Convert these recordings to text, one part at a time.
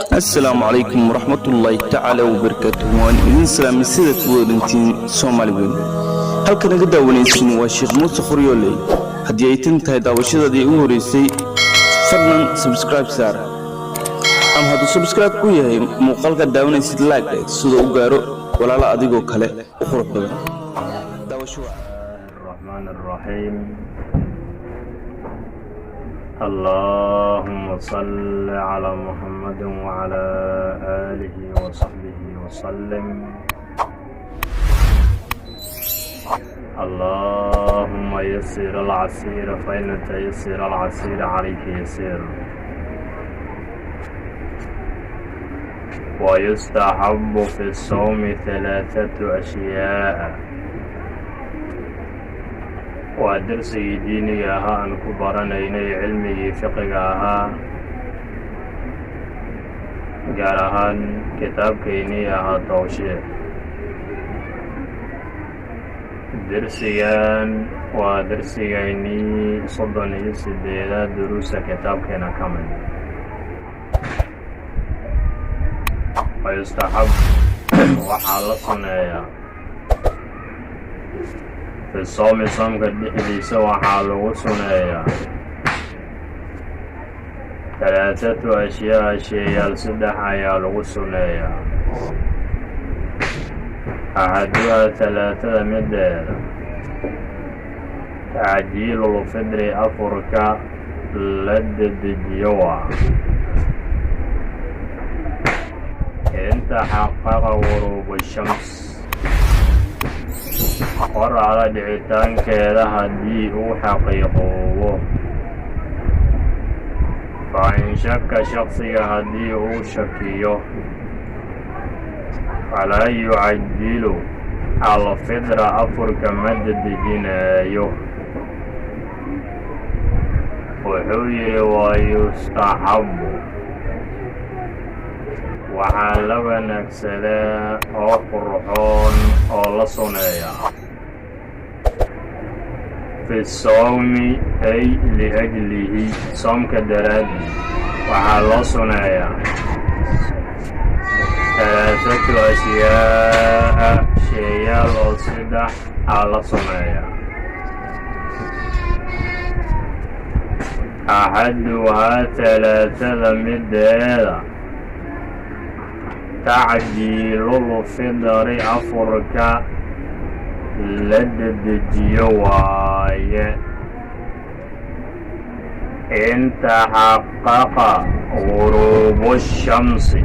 Assalaamu calaykum waraxmatullaahi tacaala wabarakaatuh. Waan idin salaamay sidaad u wadantiin Soomaali weyn. Halka naga daawanaysiin waa Sheekh Muuse Qoryooley. Haddii ay tan tahay daawashadaadii ugu horeysay, fadlan subscribe saar, ama hadduu subscribe ku yahay muuqaalka daawanaysid, like sidoo u gaaro walaalo adigoo kale u qurux badan. Daawasho wacan. الرحمن الرحيم. اللهم صل على محمد وعلى آله وصحبه وسلم. اللهم يسر العسير، فإن تيسير العسير عليك يسير. ويستحب في الصوم ثلاثة أشياء. Waa darsigii diiniga ahaa aan ku baranaynay cilmigii fiqiga ahaa, gaar ahaan kitaabkaynii ahaa Tawshiix. Dersigan waa dersigaynii 38aad duruusa kitaabkeena ka mid. Wayustaxab, waxaa la sunneeyaa, fi soomi, soomka dhexdiisa waxaa lagu suneeyaa, talaatatu ashyaa, sheeyaal saddex ayaa lagu suneeyaa. Axaduhaa, talaatada mideeda, tacjiilulfidri, afurka la dedejiyo, waa in taxaqaqa guruubu shams, qoraxda dhicitaankeeda haddii uu xaqiiqoobo. Fa in shaka, shaksiga haddii uu shakiyo, falaa yucajilu alfidra, afurka ma dedejinayo. Wuxuu yidhi: wayustaxabu, waxaa la wanaagsadaa oo qurxoon oo la suneeyaa, fi sawmi ay liajlihi, soomka daraaddii waxaa loo suneeyaa, talaatatu ashyaa'a, sheeyaal oo saddex aa la suneeyaa. Axaduhaa, talaatada mideeda, tacjiilulfidri, afurka la dedejiyo waaye, in taxaqaqa guruubu shamsi,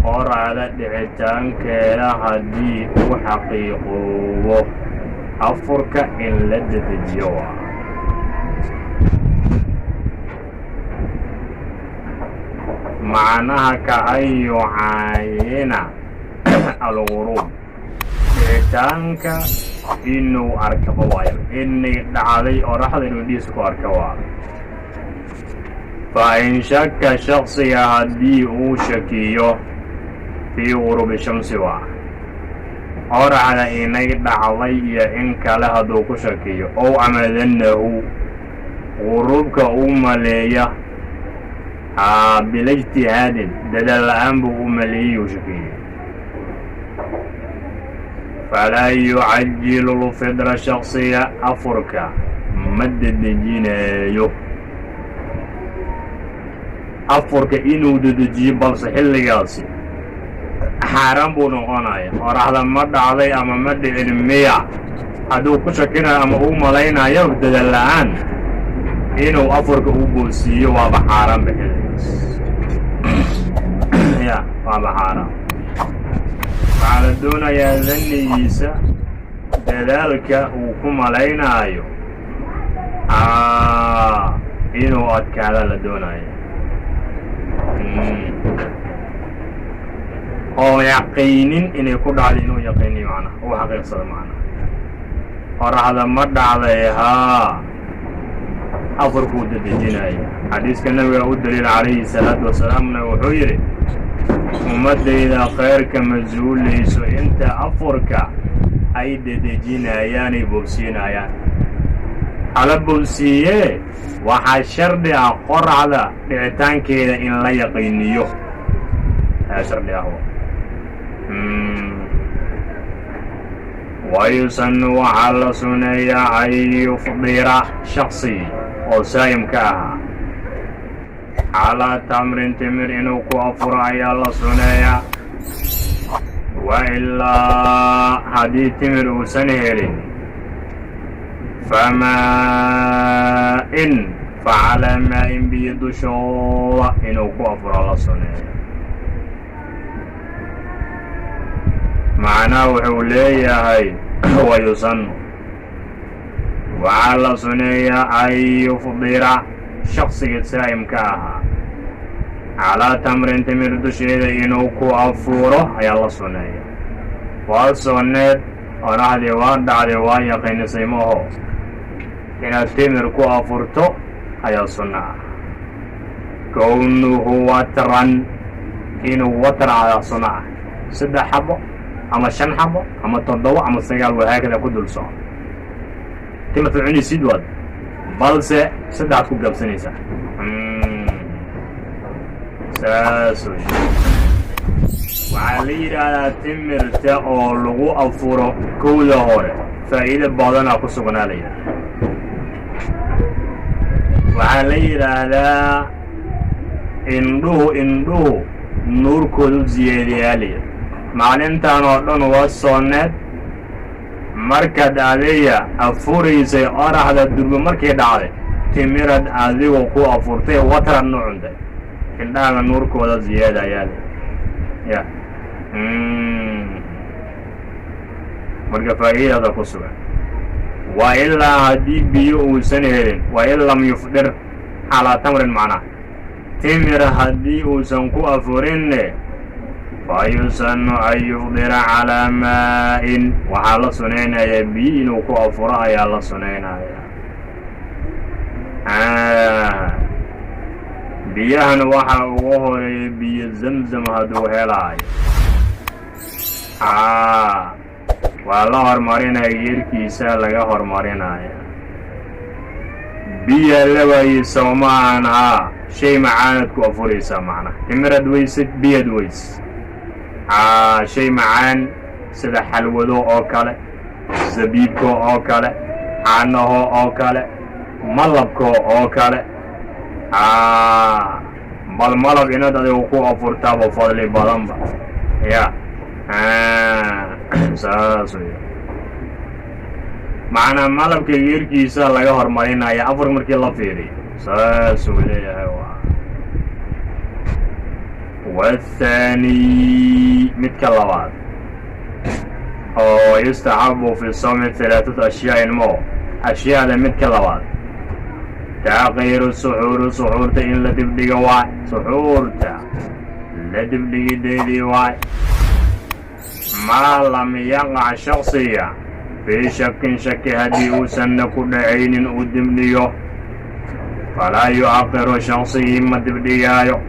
qoraxda dhicitaankeeda haddii uu xaqiiqoobo, afurka in la dedejiyo waa. Macnaha ka an yucaayina alguruub, dhicitaanka inuu arkaba waayo, inay dhacday qoraxda inuu indhihiisa ku arka waa. Fa in shaka, shaksiga haddii uu shakiyo, fii guruubi shamsi, waa qoraxda inay dhacday iyo in kale hadduu ku shakiyo, ow ama dannahu, guruubka uu maleeya bila ijtihaadin, dadaal la'aan buu u maleeyey, uu shakiyey, falaa yucajilu lfidra, shaksiga afurka ma dedejinayo. Afurka inuu dedejiyo balse xilligaasi xaaraan buu noqonaya. Qoraxda ma dhacday ama ma dhicin miya hadduu ku shakinayo ama uu malaynayo dadaal la'aan, inuu afurka u boosiiyo waaba xaaraan ba xilligaas, ya waaba xaaraan. Waxaa la doonayaa dannigiisa, dadaalka uu ku malaynaayo inuu adkaada la doonaya, oo yaqiinin inay ku dhacday, inuu yaqiiniyo, macnaha uu xaqiiqsado. Macnaha qoraxda ma dhacday haa, afurkuu dedejinaya. Xadiiska nabiga u daliil calayhi salaatu wasalaamna wuxuu yidhi: "Ummaddayda khayrka ma zuulayso inta afurka ay dedejinayaanay boobsiinayaan." Hala bowsiiyee, waxaa shardi ah qoraxda dhicitaankeeda in la yaqiiniyo ayaa shardi ah. Wayusanu, waxaa la suneeyaa, an yufdira, shaksi oo saa'imka ahaa, calaa tamrin, timir inuu ku afuro ayaa la suneeyaa. Wa ilaa, haddii timir uusan helin, famaa-in, facalaa maa-in, biyo dushooda inuu ku afuro la suneeyo. Macnaha wuxuu leeyahay, wayusanu, waxaa la suneeyaa, an yufdira, shaksiga saa'imka ahaa, calaa tamrin, timir dusheeda inuu ku afuro ayaa la suneeya. Waa sooneed, qoraxdii waa dhacday, waa yaqiinisay, maaho? Inaad timir ku afurto ayaa sunno ah. Kownuhu watran, inuu watar adaa sunno ah, 3 xabo ama 5 xabo ama 7 ama 9, wahaakada ku dul soco. Timirta cunaysid waad, balse saddexaad ku gaabsanaysaa. Saas wey. Waxaa la yidhaahdaa timirta oo lagu afuro kowda hore faa'iido badanaa ku sugnaa la yidhahda. Waxaa la yidhaahdaa indhuhu nuurkooda u ziyaadiyaa la yidhahda. Maalintan oo dhan waa sooneed, markaad adiga afuraysay, oraxda durba markay dhacday, timirad adigu ku afurtay, watrad nu cuntay, indhahana nuurkooda ziyaada ayaa la ya. Marka faa'iidada ku sugan. Wa ilaa, haddii biyo uusan helin, wa in lam yufdir calaa tamrin, macnaha timir haddii uusan ku afurinne, fa yusanu an yufdira calaa maa'in, waxaa la sunaynayaa biyo inuu ku afuro ayaa la sunaynayaa. Biyahan waxaa ugu horeeya biyo Zamzam hadduu helaayo, waa la hormarinaya, geerkiisa laga hormarinaya. Biyaa la waayey, sawma-aan? Haa, shay macaanad ku afuraysaa, macnaha timirad weysid, biyad weys, shay macaan sida xalwado oo kale, zabiibka oo kale, caanaho oo kale, malabka oo kale. Bal malab inaad adigu ku afurtaaba fadli badanba ya. Saas wey macnaa, malabka geerkiisa laga hormarinaya afur markii la fiiriyo, saasuu leeyahay. Waa wathaani, midka labaad oo yustaxabu fi sawmi halaatat ashyaa'in mo, ashyaada midka labaad, taakhiiru suxuuri, suxuurta in la dibdhigo waay, suxuurta la dibdhigideedii waay, maa lam yaqac shaksiga fii shakin, shaki haddii uusanna ku dhacaynin uu dibdhigo, falaa yu'aqiru, shaksigii ma dibdhigaayo.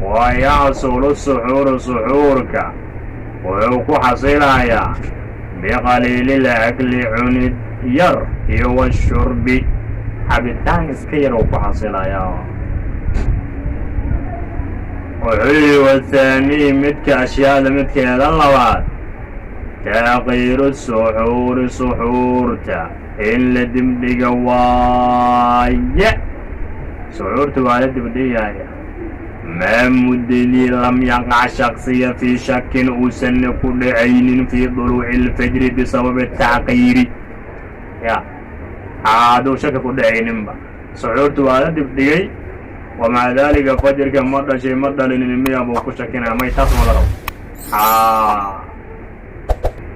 Wa yaxsulu suxuuru, suxuurka wuxuu ku xasilayaa, biqaliilil akli, cunid yar, iyo washurbi, cabitaan iska yar uu ku xasilayaa. Wuxuu yihi, wathaanii, midka ashyaada midkeeda labaad, taakhiiru suxuuri, suxuurta in la dibdhiga waaye. Suxuurta waa la dibdhigaya maa muddadii lam yaqac shaksiya fii shakin uusanna ku dhacaynin fii duluuci اlfajri bisababi tacqiiri ya, hadduu shaki ku dhacayninba, suxuurta waa la dibdhigay, wamaca daalika fajrka ma dhashay ma dhalinin miya buu ku shakinaya, may taas ma la rabo.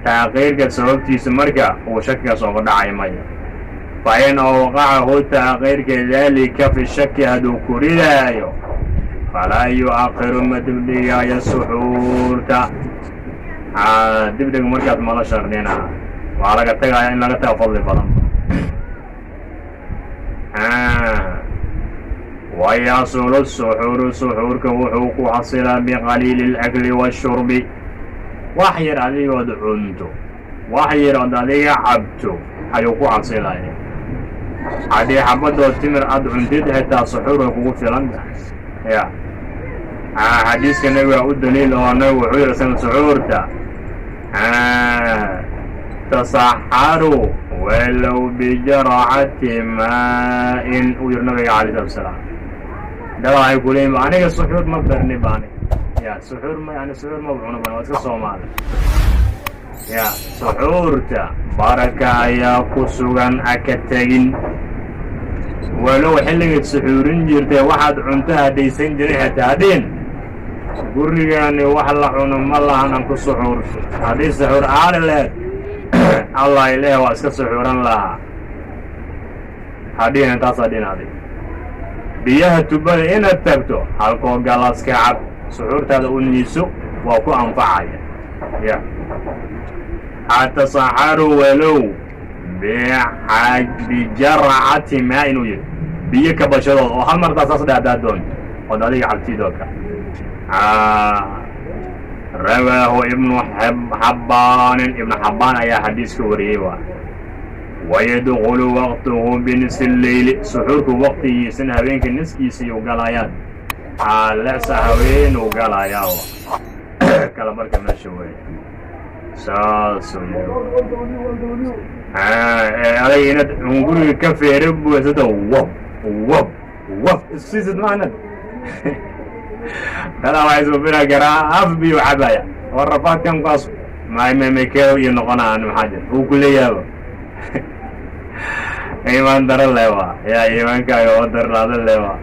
Taaqiirka sababtiisa marka uu shakigaas ooga dhacay maya. Fa in awqacahu taaqiirka daalika fi shaki hadduu ku ridaayo, falaa yu'aqiru, ma dibdhigaayo suxuurta. Dibdhig markaas mala shardina, waa laga tagaya, in laga taga fadli badan. Wayaxsulu suxuuru, suxuurka wuxuu ku xasilaa biqaliili اlakli waashurbi, wax yar adigood cunto, wax yar ood adiga cabto. Ayuu ku xasilaya. Haddii xabadoo timir aad cuntid, xitaa suxuur way kugu filan tahay. Ya, xadiiska Nebiga u daliil oo Nabigu wuxuu yidhi san suxuurta tasaxaru walow bijarcati maa'in, uu yidhi Nabiga alay salatu wasalaam. Dada waxay ku leeyihin, aniga suxuur ma barni ba, aniga ya suxuur ma yani suxuur ma cuno ban, waa iska Soomaali. Ya, suxuurta baraka ayaa ku sugan, aka tegin. Walow xilligaad suxuurin jirtay waxaad cunto hadhaysan jiray, xitaa hadhiin gurigaani wax la cuno ma lahan aan ku suxuurto. Haddii suxuur aali lehed, Allah ileh, waa iska suxuuran lahaa hadhiin. Intaas hadhiin adig biyaha tubada inaad tagto, halkoo galaas ka cab, suxuurtaada u niiso, waa ku anfacaya. Ya, atasaxaru walow bijarcati maa, inuu yidhi biyo kabashadooda oo hal martaa saas dhe haddaad doonto ood adiga cabtidoo kale. Rawaahu Ibnu Xabbaanin, Ibnu Xabbaan ayaa xadiiska wariyey. Waa wayadkulu waqtuhu binisfi leyli, suxuurku waqtigiisana habeenka niskiisiyuu galayaan, lesa haweenuu galayaa kala marka meesha weeye. Saasuu yiri adiga inaad hunguriga ka feere buuxsato, wab wab wab issiisid maanad. Dadaa waxay suubina karaa af biyu cabaya oo rafaadkan kuwaas maymamekeo iyo noqonaan. Maxaa jira uu ku leeyaaba iimaan daro lewa yaa iimaankaaga oo darnaado lewa.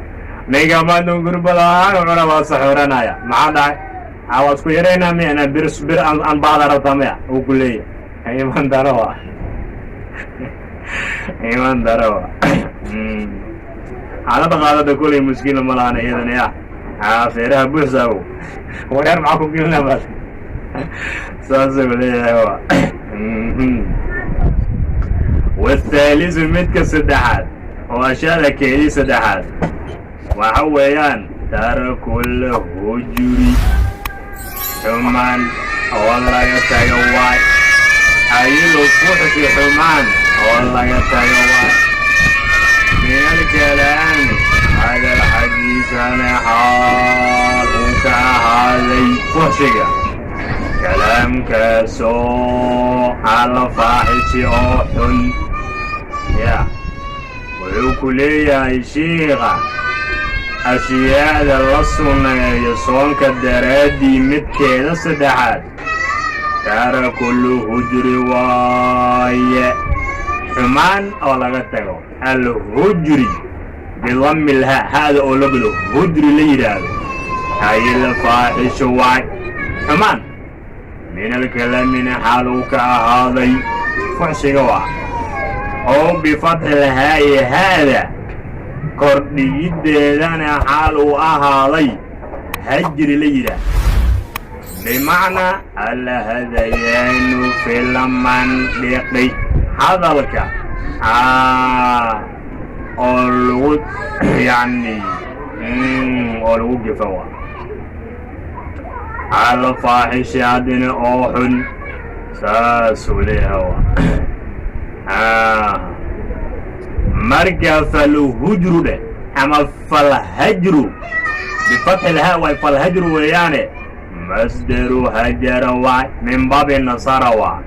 Ninka maanta hunguri badan cuna waa saxuuranaya. Maxaa dhacay? Waa isku yaraynaa miya? Inaa bir bir aan baada rabtaa maya, uu ku leeyahay. Iimaan daro wa, iimaan daro wa. Xaalada qaadada kuley muskila ma lahan iyadana. Ya, feeraha buuxsaago wareer maxaa ku gelina ba, saasuu leeyahay. Wa wathaalisu, midka saddexaad oo ashyaada keedii saddexaad waxa weeyaan tarakul hujuri, xumaan oo laga tago waay, ayadu fuxshi, xumaan oo laga tago waay. Min alkalaami, hadal xaggiisana xaal uu ka ahaaday fuxshiga, kalaamkaasoo alfaaxishi oo xun. Ya, wuxuu ku leeyahay shiikha, ashyaada la sunneeyo soonka daraaddii midkeeda saddexaad tarakul hujri waaye, xumaan oo laga tago. Alhujri bidammi lhaa, haada oo la galo, hujri la yidhaahdo, ayil faaxishu waay, xumaan. Min alkalaamina xaal uu ka ahaaday fuxshiga waa, oo bifatxi lhaa'i, haada kordhigiddeedana xaal uu ahaaday hajri la yidhaah, bimacnaa alhadayaanu filmandhiqi, hadalka oo lagu yacni oo lagu gefa waa alfaaxishi haddina oo xun, saasuu leeyahay. Waa marka falhujru dheh ama falhajru bifatxi lhaa waay, falhajru weeyaane masdaru hajara waay, min baabi nasara waa,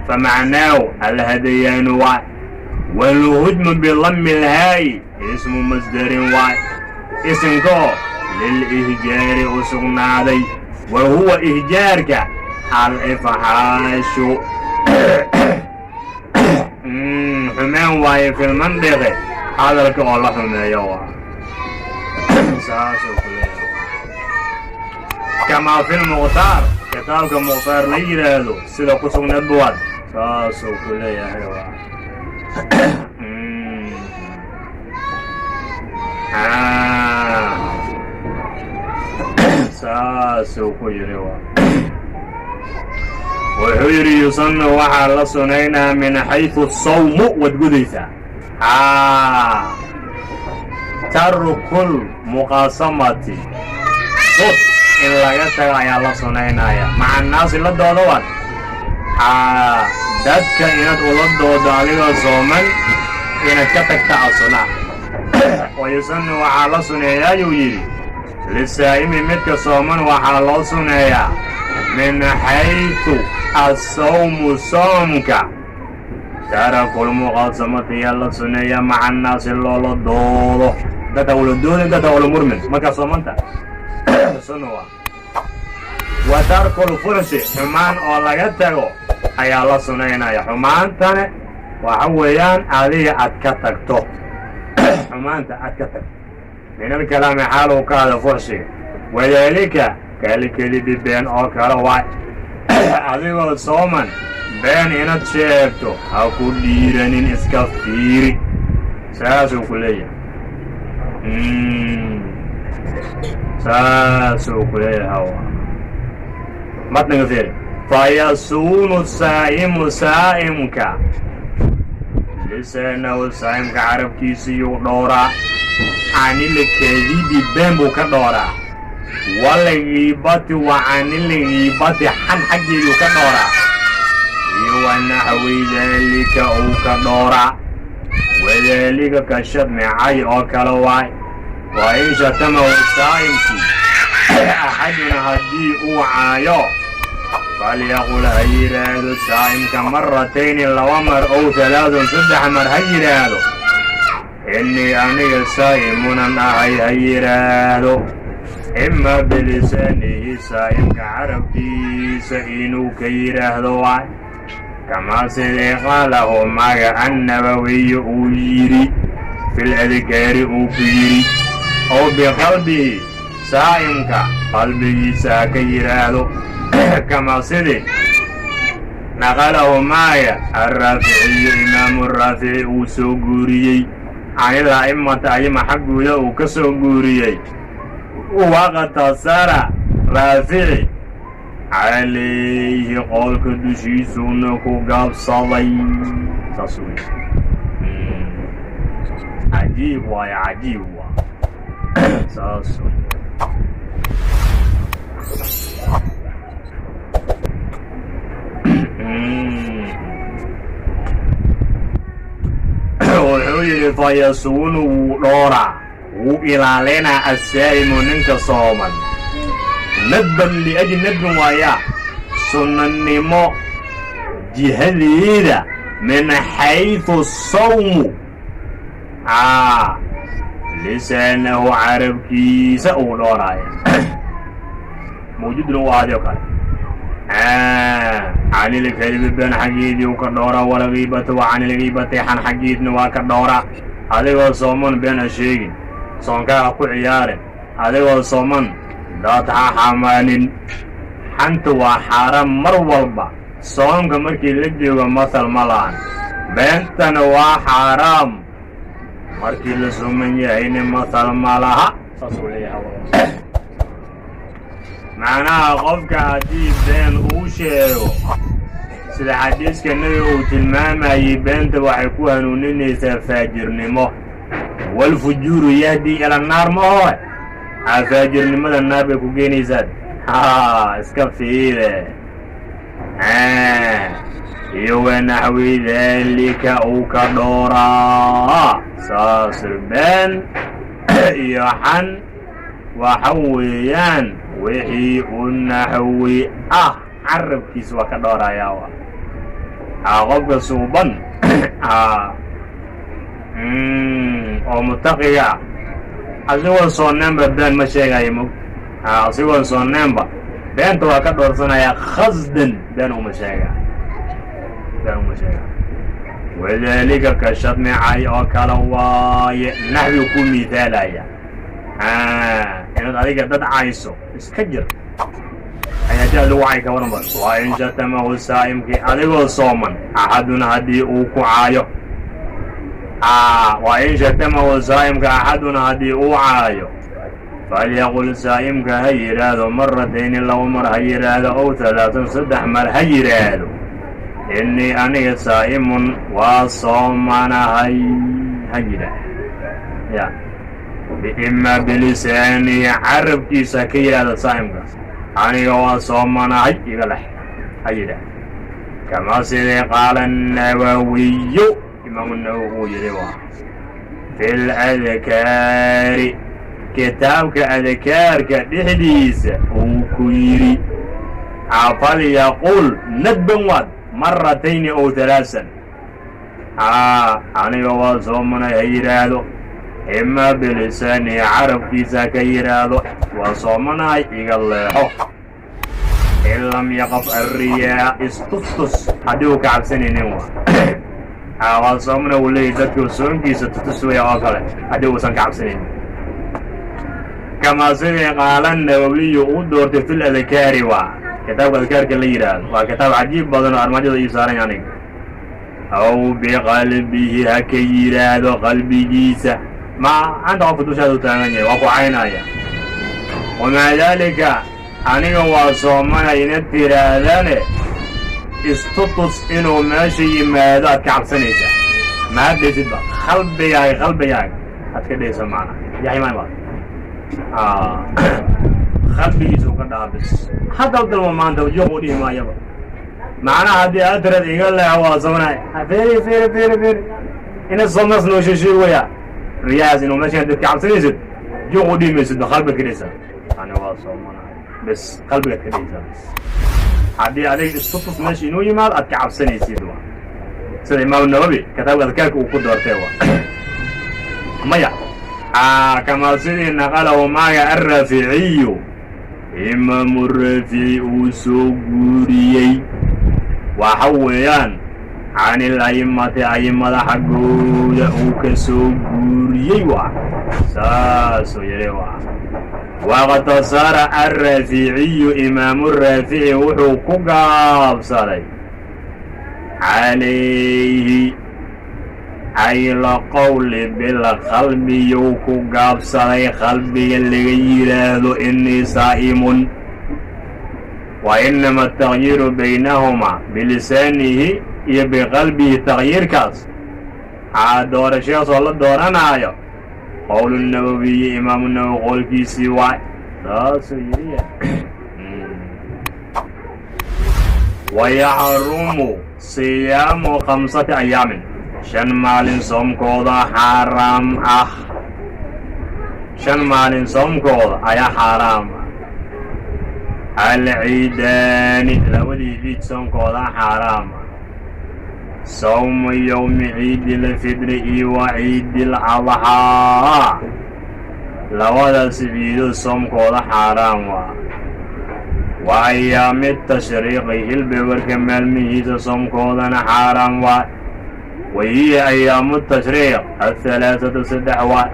famacnaahu alhadayaanu waay. Walhujmu bidammi lhaa'i ismu masdarin waay, isimkoo lilihjaari u sugnaaday. Wa huwa ihjaarka alifxaashu, xumeen waaye, filmandhiqe, hadalka oo la xumeeyo waa, saasuu ku leeyahay. Kamaa fi lmukhtaar, kitaabka Mukhtaar la yidhaahdo sida ku sugnayd buwad, saasuu ku leeyahay. Waa saasuu ku yidhi. Waa wuxuu yidhi yusanu, waxaa la sunaynaa min xayثu sawmu, waad gudaysaa tarkul muqaasamati, dod in laga tago ayaa la sunaynaya, maca annaasi la doodo waad. Dadka inaad ula doodo adigoo sooman inaad ka tagta asunaa. Wayusanu waxaa la suneeyaayuu yidhi lisaa'imi midka sooman waxaa loo suneeyaa min xaytu asawmu soomka tarakulmuqaasamati yaa la suneeyaa maca annaasi loola doodo dadka ula doodin dadka ula murmin markaa soomanta sunna waa wa tarkul fuxshi xumaan oo laga tago ayaa la sunaynaya. Xumaantane waxa weeyaan adiga aad ka tagto xumaanta aad ka tagto min alkalaami xaal uu ka hada fuxshiga wadaalika kalkadibi been oo kale waay. Adigoo sooman been inaad sheegto ha ku dhiiranin, iska fiiri, saasuu ku leeyahay, saasuu ku leeyahay. Matniga fiiri: fayasuunu saa'imu saa'imka lisaanahu saa'imka carabkiisiyuu dhowraa canilkadibi been buu ka dhowraa walgiibati wa canilgiibati xan xaggeeduu ka dhowraa iyo wa naxwi daalika uu ka dhowraa wadaalika ka shadmicay oo kale waay. Wa in shatamahu saa'imkii axaduna haddii uu caayo falyaqul ha yidhaahdo saa'imka maratayni laba mar ow halaadan saddex mar ha yidhaahdo innii aniga saa'imunan ahay ha yidhaahdo imaa bilisaanihi saa'imka carabkiisa inuu ka yidhaahdo waay kamaa sidii qaalahu maga annabawiyu uu yidhi fil adkaari uu ku yidhi ow biqalbihi saa'imka qalbigiisa ha ka yidhaahdo kamaa sidii naqalahu maaya alraaficiyu imaamu raafici uu soo guuriyey canil a'immata ayima xaggooda uu ka soo guuriyey waqtasara raafici calayhi qoolka dushiisuuna ku gaabsaday. Saas wey, cajiib waayo, cajiib waa saas wey. Wuxuu yidhi fayasuunu wuu dhooraa wuu ilaalinaa assaa'imu ninka sooman nadban liajli nadbin waayaa sunnanimo jihadeeda min xayثu sawmu lisaanahu carabkiisa uu dhooraaya mawjuudna u ahaday oo kale canilkadibi been xaggeedii uu ka dhooraa walgiibata wa canilgiibati xan xaggeedna waa ka dhooraa. Adigoo sooman been ha sheegin, soonkaa ha ku ciyaarin. Adigoo sooman dad ha xamaanin. Xanta waa xaaraan mar walba soonka markii la joogo masal ma lahan. Beentana waa xaaraam markii la sooman yahayna masal ma laha, saasuu leeyahay. Macnaha qofka haddii been uu sheego sida xadiiska nebiga uu tilmaamayey beenta waxay ku hanuuninaysaa faajirnimo. Walfujuuru yahdi ila naar ma hoe faajirnimada naar bay ku geenaysaa. Ha iska fiide iyo wa naxwi daalika uu ka dhooraa saas been iyo xan waxa weeyaan wixii u naxwi ah carabkiisa waa ka dhoorayaa qofka suuban oo mutaqiga ah asigoon soonneenba been ma sheegayo mog asigoon soonneenba beenta waa ka dhoorsanayaa khasdan been uma sheega, been uma sheega. Wadaalika ka shadmicay oo kale waaye naxwi ku miithaalaya inaad adiga dad cayso iska jir ayaa jaa lagu cay ka waran ba. Waa in shatamahu saa'imkii adigoo sooman axaduna haddii uu ku caayo waa in shatamahu saa'imka axaduna haddii uu caayo falyaqul saa'imka ha yidhaahdo maratayni laba mar ha yidhaahdo ow halaatan saddex mar ha yidhaahdo innii aniga saa'imun waa soomanahay ha yidhaahdo ya imaa bilisaanihi carabkiisa ka yidhaahda saa'imkaas aniga waa soomanahay iga lex ha yidhaahdo. Kamaa sidii qaala Nawawiyu, Imaamu Nawowi uu yidhi, waa fi ladkaari, kitaabka adkaarka dhexdiisa uu ku yidhi: falyaqul nadban waad maratayni ow halaasan. Aa, aniga waa soomanay ha yidhaahdo, imaa bilisaanihi, carabkiisa ka yidhaahdo, waa soomanahay, iga leexo. In lam yaqaf arriyaa, istustus haddii uu ka cabsanaynin, waa soomana uu leeyahy, dadku soonkiisa tutus waya oo kale, haddii uusan ka cabsanaynin. Kamaa sidii qaala Nawawiyu uu doortay fil adkaari, waa kitaabka adkaarka la yidhaahdo, waa kitaab cajiib badan oo armaajada ii saaran aniga. Aw biqalbihi ha ka yidhaahdo, qalbigiisa. Ma anta qofka dushaada u taagan yahay waa ku caynaya, wamaa daalika aniga waa soomanay ina tidhaahdane, istutus inuu meesha yimaado aad ka cabsanaysaa, maad dhaysidba qalbigaaga, qalbigaaga aad ka dhaysa macna yaximaan waa qalbigiisa u ka dhaha bis hadal dalma maanta juuq u dhihi maayaba. Macnaha haddii aad tirad iga leex, waa soomanay, feeri feeri feeri feeri ina soomas noo sheegaya riyaas inuu meeshaan dadka cabsanaysid, juuq u dhihi maysid ba, qalbigaad ka dhaysaa, ani waa soomanahay bes, qalbigaad ka dhaysaa bes. Haddii adiga istutus meesha inuu yimaado aad ka cabsanaysid, waa sida Imaam Nawawi kitaabka adkaarka uu ku doortay. Waa maya, kamaa sidii naqalahu maaga Arraaficiyu, Imaamu Raafici uu soo guuriyey, waxa weeyaan can il a'immati, a'immada xaggooda uu ka soo guuriyey, waa saasuu yidhi. Waa waqtasara Arraaficiyu, Imaamu Raafici wuxuu ku gaabsaday calayhi ayla qowli bilqalbiyuu ku gaabsaday, qalbiga laga yidhaahdo inii saa'imun. Wa inama atagyiiru baynahumaa bilisaanihi iyo biqalbihi, takyiirkaas aa doorashadaas oo la dooranaayo, qowlu Nawowiyi, Imaamu Nawowi qowlkiisii waay, saasuu yidhi. Wayaxrumu siyaamu khamsati ayaamin, 5 maalin soomkooda xaaraam ah, 5 maalin soomkooda ayaa xaaraam ah. Alciidaani, labadii ciid soomkooda xaaraam ah, sawmu yowmi ciidilfidri iyo wa ciidil adxaa, labadaas ciidood soomkooda xaaraam waa. Wa ayaami tashriiqi, hilbewarka maalmihiisa soomkoodana xaaraam waa. Wa hiya ayaamu tashriiq athalaasatu, saddex waa,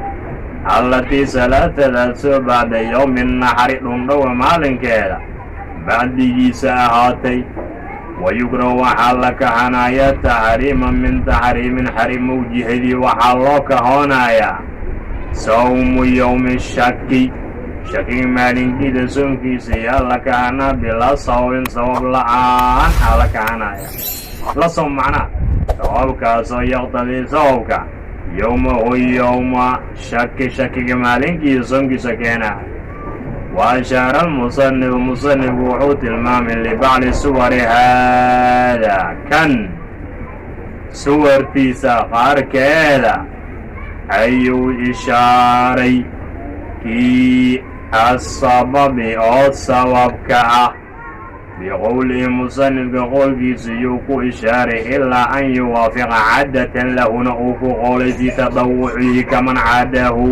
allatii salaatadaasoo bacda yowmi naxri, dhundhowa maalinkeeda bacdigiisa ahaatay. Wayukrahu, waxaa la kahanayaa, taxriiman min taxriimin, xarimow jihadii waxaa loo kahoonayaa, sawmu yowmi shaki, shakiga maalinkiisa soonkiisa yaa la kahanaa, bilaa sababin, sabab la'aan aa la kahanaya la soom, macnaa sababkaasoo yaqtadii sababka yowmahu yowma shaki, shakiga maalinkiisa soonkiisa keenaa. Wa ashaara almusanifu, musanifku wuxuu tilmaamay, libacdi suwari haadaa, kan suwartiisa qaarkeeda ayuu ishaaray, kii asababi oo sababka ah, biqowlihi, musanifka qowlkiisa yuu ku ishaaray, ilaa an yuwaafiqa caadatan lahuna uu ku qowlay fii tadawucihi kaman caadahu,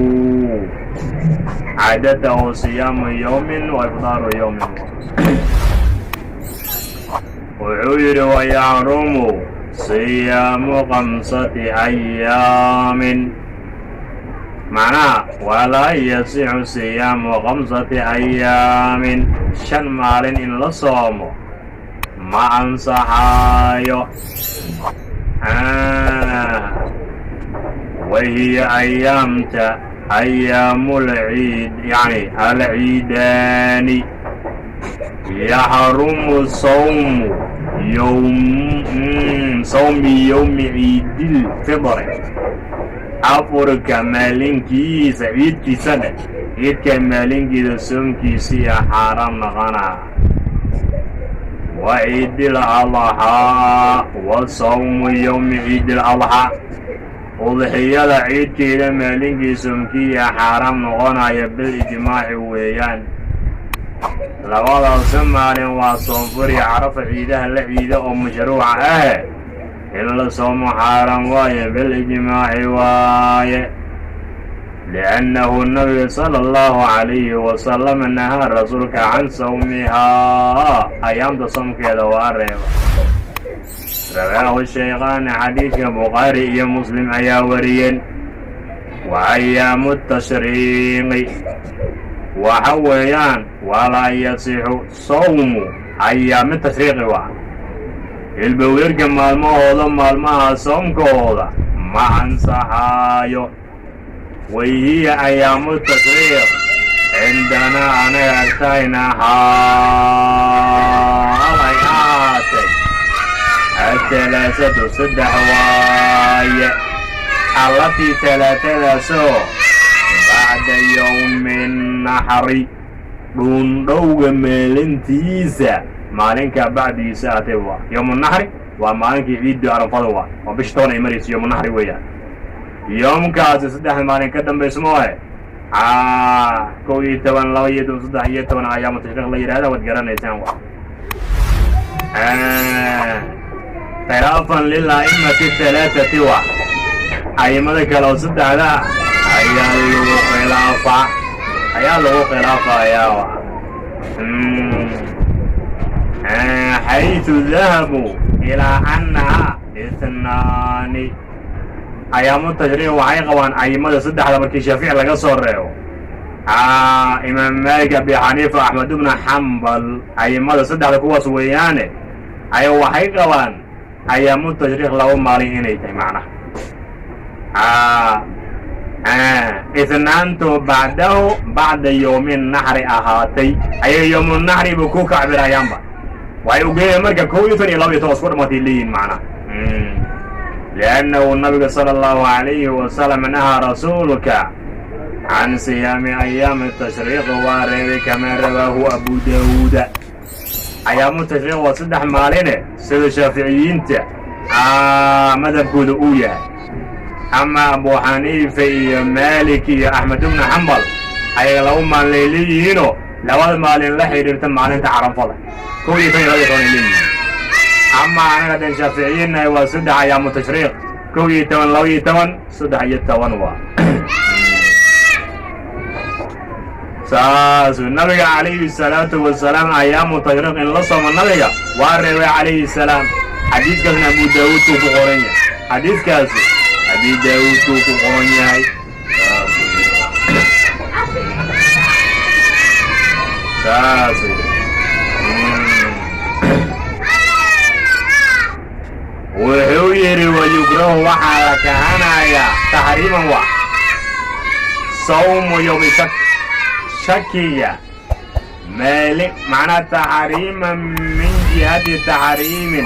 caadatahu siyaamu yowmin wa ifdaaru yowmin. Wuxuu yidhi: wayaxrumu siyaamu khamsati ayaamin, macnaha walaa yasixu siyaamu khamsati ayaamin, 5 maalin in la soomo ma ansaxaayo. Wahiya ayaamta ayaamulciid, yacni alciidaani, yaxrumu sawmu yowm sawmi yowmi ciidilfidri, afurka maalinkiisa ciidkiisa dheh, ciidka maalinkiisa soonkiisiiya xaaraam noqonaa. Wa ciidiladxaa wa sawmu yowmi ciidiladxaa, udxiyada ciidkeeda maalinkii soomkiya xaaraam noqonaya bilijmaaci weeyaan. Labadaasi maalin waa soonfur iyo Carafa, ciidaha la ciida oo mashruuca ah in la soomo xaaraam waaye, bilijmaaci waaye, liannahu nabiga sala allahu calayhi wasalam nahaa rasuulka can sawmihaa, ayaamta soomkeeda waa reeba. Rawaahu shaykhaani, xadiidka Bukhaari iyo Muslim ayaa wariyeen. Wa ayaamu tashriiqi waxa weeyaan walaa yasixu sawmu ayaami tashriiqi, waa hilbaweerka maalmahooda, maalmaha soomkooda ma ansaxaayo. Wahiya ayaamu tashriiq cindanaa, anaga agtayna xaalay ahaatay, athalaasatu 3 waaye, allatii talaatadaasoo bacda yowmi naxri, dhuundhowga maalintiisa, maalinkaa bacdigiisa aatay. Waa yowmunaxri, waa maalinkii ciiddu Arafada, waa oo bisha 10 ay marayso yowmunaxri weeyaan. Yoomkaasi 3 maalin ka dambayso moohe, 11, 12, 13 ayaamu tashriiq la yidhahda, waad garanaysaan. Wa khilaafan lila'imati halaaثati, wa a'imada kale oo saddexda ayaa lagu khilaafaa, ayaa lagu khilaafayaa, wa xayثu dahabuu ilaa annaha itnaani. Ayaamu tashriiq waxay qabaan a'imada saddexda markii Shaafici laga soo reebo, Imaam Maalik, Abi Xaniifa, Axmed ibna Xambal, a'imada saddexda kuwaas weeyaane, aya waxay qabaan ayaamu tashriiq 2 maalin inay tahay, macnaha itnaantu bacdahu bacda yowmi naxri ahaatay. Ayaga yowmunaxri bu ku kacbirayaanba, waxay ugeeyeen marka 11 iyo 12 isku dhamatay leeyihin macnaha, liannahu nabiga sala allahu calayhi wasalam nahaa rasuulka can siyaami ayaami tashriiq, waa reebay, kamaa rawaahu Abu Daawuuda. Ayaamu tashriiq waa 3 maaline, sida Shaaficiyiinta madhabkooda uu yahay. Ama Abu Xaniifa iyo Maalik iyo Axmed ibnu Xambal ayaga 2 maalin ay leeyihiinoo labada maalin la xidhiirta maalinta Carafada, 11 iyo 12 ay leeyihiin. Ama anaga den Shaaficiyiinnahay, waa 3 ayaamu tashriiq, 11, 12, 13 waa saasuu. Nabiga calayhi salaatu wasalaam ayaamu tashriiq in la soomo nabiga waa reebay calayhi salaam. Xadiiskaasna Abu Daawuudkuu ku qoran yahay, xadiiskaasi Abi Daawuudkuu ku qoran yahay. Saas wuxuu yidhi: wayukrahu, waxaa la kahanayaa taxriiman wa sawmu yowmi shak, shakiga maali, macnaa taxriiman min jihati taxriimin,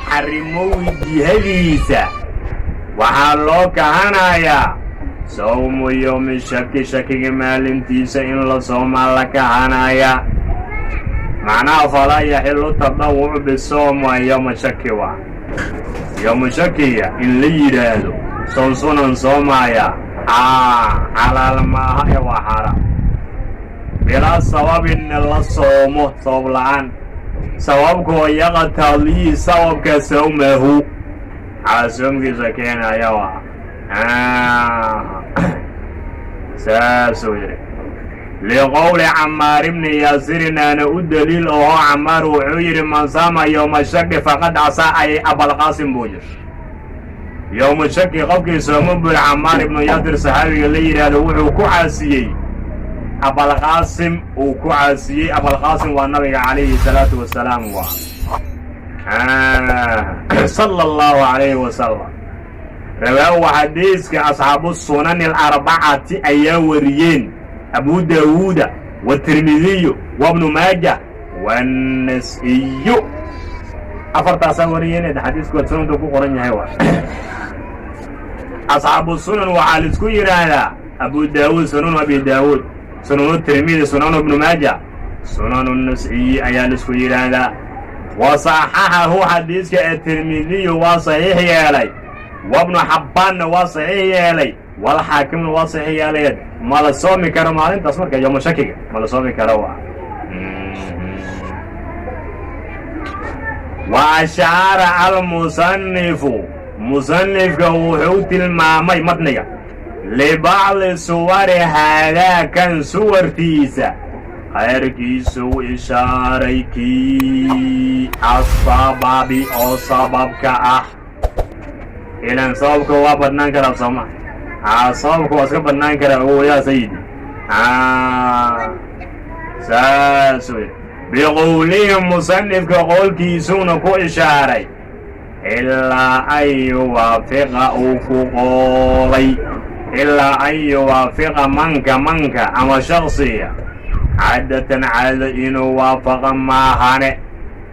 xarimowi jihadiisa waxaa loo kahanayaa sawmu yowmi shaki, shakiga maalintiisa in la soomaa la kahanayaa. Macnaha falaa yaxilu tadawucu bisoom, waa yowma shaki, waa yowma shakiga in la yidhaahdo soon sunan soomaaya xalaal maaha ee waa xaaraam, bilaa sababinna la soomo, sabab la'aan, sababkoo yaqtadii sababka sawmahu xaa soomkiisa keenaya. Waa saasuu yidhi. Liqowli Camaar ibni Yaasirin aana u daliil oho. Camaar wuxuu yidhi: man saama yowma shaki faqad casaa ay Abalqaasim, buu yidhi. Yowma shaki qofkii soomo, buri Camaar ibnu Yaasir saxaabiga la yidhaahdo, wuxuu ku caasiyey Abalqaasim, uu ku caasiyey. Abalqaasim waa nabiga calayhi salaatu wasalaam, waa sala allahu calayhi wasalam. Rawaahu, xadiiska asxaabu sunani alarbacati ayaa wariyeen, Abu Daawuuda watirmidiyu wabnu maaja waannas'iyu, afartaasaa wariyeen. Xadiisku waad sunanta ku qoran yahay. Waa asxaabu sunan, waxaa laisku yidhaahdaa Abu Daawuud, Sunanu Abi Daawuud, Sunanu Tirmidi, Sunanu Ibnu Maaja, Sunanu Nas'iyi ayaa laisku yidhaahdaa. Wa saxaxahu xadiiska Atirmidiyu waa saxiix yeelay, wabnu Xabbaanna waa saxiix yeelay, walxaakimna waa saxiix yeelay. Ma la soomi karo maalintaas marka yowma shakiga ma la soomi karo. Wa wa ashaara almusanifu, musanifka wuxuu tilmaamay matniga libacdi suwari haadaa kan suwartiisa khayrkiisuu ishaaray kii asababi oo sababka ah. Ilan sababka waa badnaan karaa sooma? Sababka waa iska badnaan karaa ogow yaa sayidi. Saas wey biqowlihi musanifka qowlkiisuuna ku ishaaray ilaa an yuwaafiqa uu ku qoolay, ilaa an yuwaafiqa manka ama shaksiga caadatan caado inuu waafaqa maahane,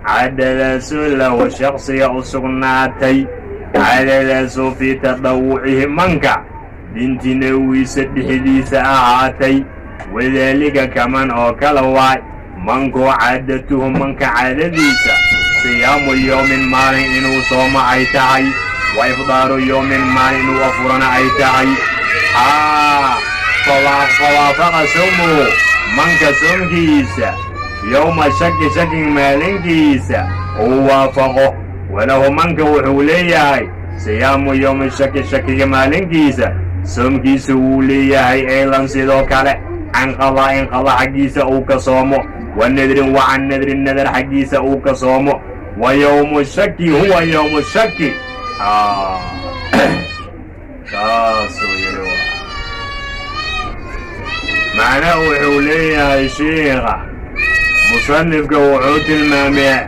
caadadaasoo lahu shaksiga u sugnaatay, caadadaasoo fii tadawucihi manka dintinawgiisa dhexdiisa ahaatay. Wadaalika kaman oo kala waay mankoo caadatuhu manka caadadiisa siyaamu yowmin maalin inuu sooma ay tahay, wa ifdaaru yowmin maalin inuu afurana ay tahay. Fawaafaqa sawmuhu manka soomkiisa yowma shaki shakin maalinkiisa uu waafaqo, walahu manka wuxuu leeyahay siyaamu yowmi shaki shakiga maalinkiisa soomkiisa wuu leeyahay. Aydan sidoo kale can qadaa'in qada xaggiisa uu ka soomo, wa nadrin wa can nadrin nadar xaggiisa uu ka soomo. Wa yowmu shaki huwa yowmu shaki, saasuu yidhi. Macnaha wuxuu leeyahay shiikha musanifka wuxuu tilmaamay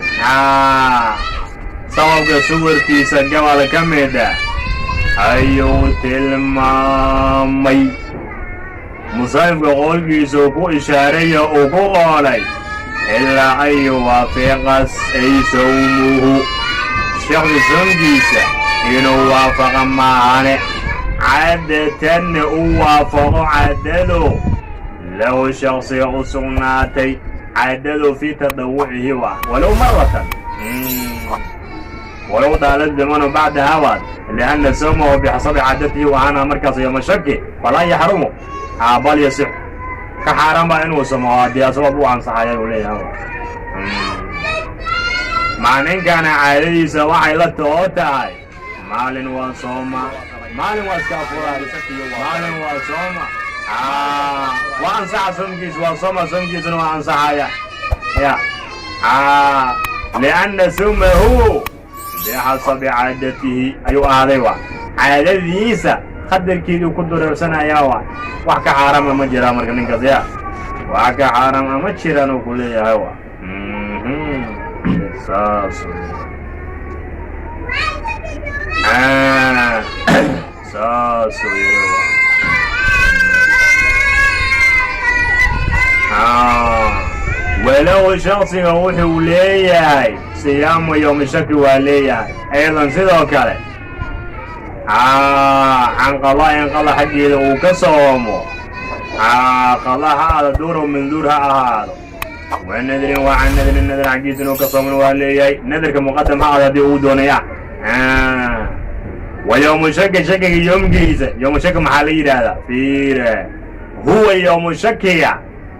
sababka suwartiisa gobol ka mid ah ayuu tilmaamay musanifka qowlkiisuu ku ishaaraya uu ku qoolay ilaa an yuwaafiqa ay sawmuhu shaksi soomkiisa inuu waafaqa maahane, caadatanna u waafaqo caadado lahu shaksiga u sugnaatay, caadado fii tadawucihi waa walow maratan walow daala zamanu bacdaha waad lianna sawmahu bixasabi caadatihi waana markaas yowma shaki falaa yaxrumu bal yasix ka xaaraan baa inuu samo haddii sabab u ansaxaya uu leeyahay. Maalinkana caadadiisa waxay la too tahay maalin waa sooma, maalin waa iska afuray, maalin waa sooma, waa ansaxa soomkiisa, waa sooma soomkiisuna waa ansaxaya ya lianna sawmahu bixasabi caadatihi ayuu ahaaday, waa caadadiisa qadarkeeduu ku dureersanayaa, waa wax ka xaarama ma jiraa marka ninkaas ya wax ka xaarama ma jiraan uu ku leeyahay. Wa saas saasuu yidhi. Walow shaksiga wuxuu leeyahay siyaamu yowmi shaki waa leeyahay. Aydan sidoo kale can qadaa'in qada xaggeeda uu ka soomo, qada ha ahaado duurow manduur ha ahaado, wa nadrin wa can nadrin nadar xaggiisa inuu ka soomona waa leeyahay, nadarka muqadam ha ahaado haddii uu doonaya. Wa yowmu shaki shakiga yoomkiisa, yowmu shaki maxaa la yidhaahdaa? Fiire, huwa yowmu shakiga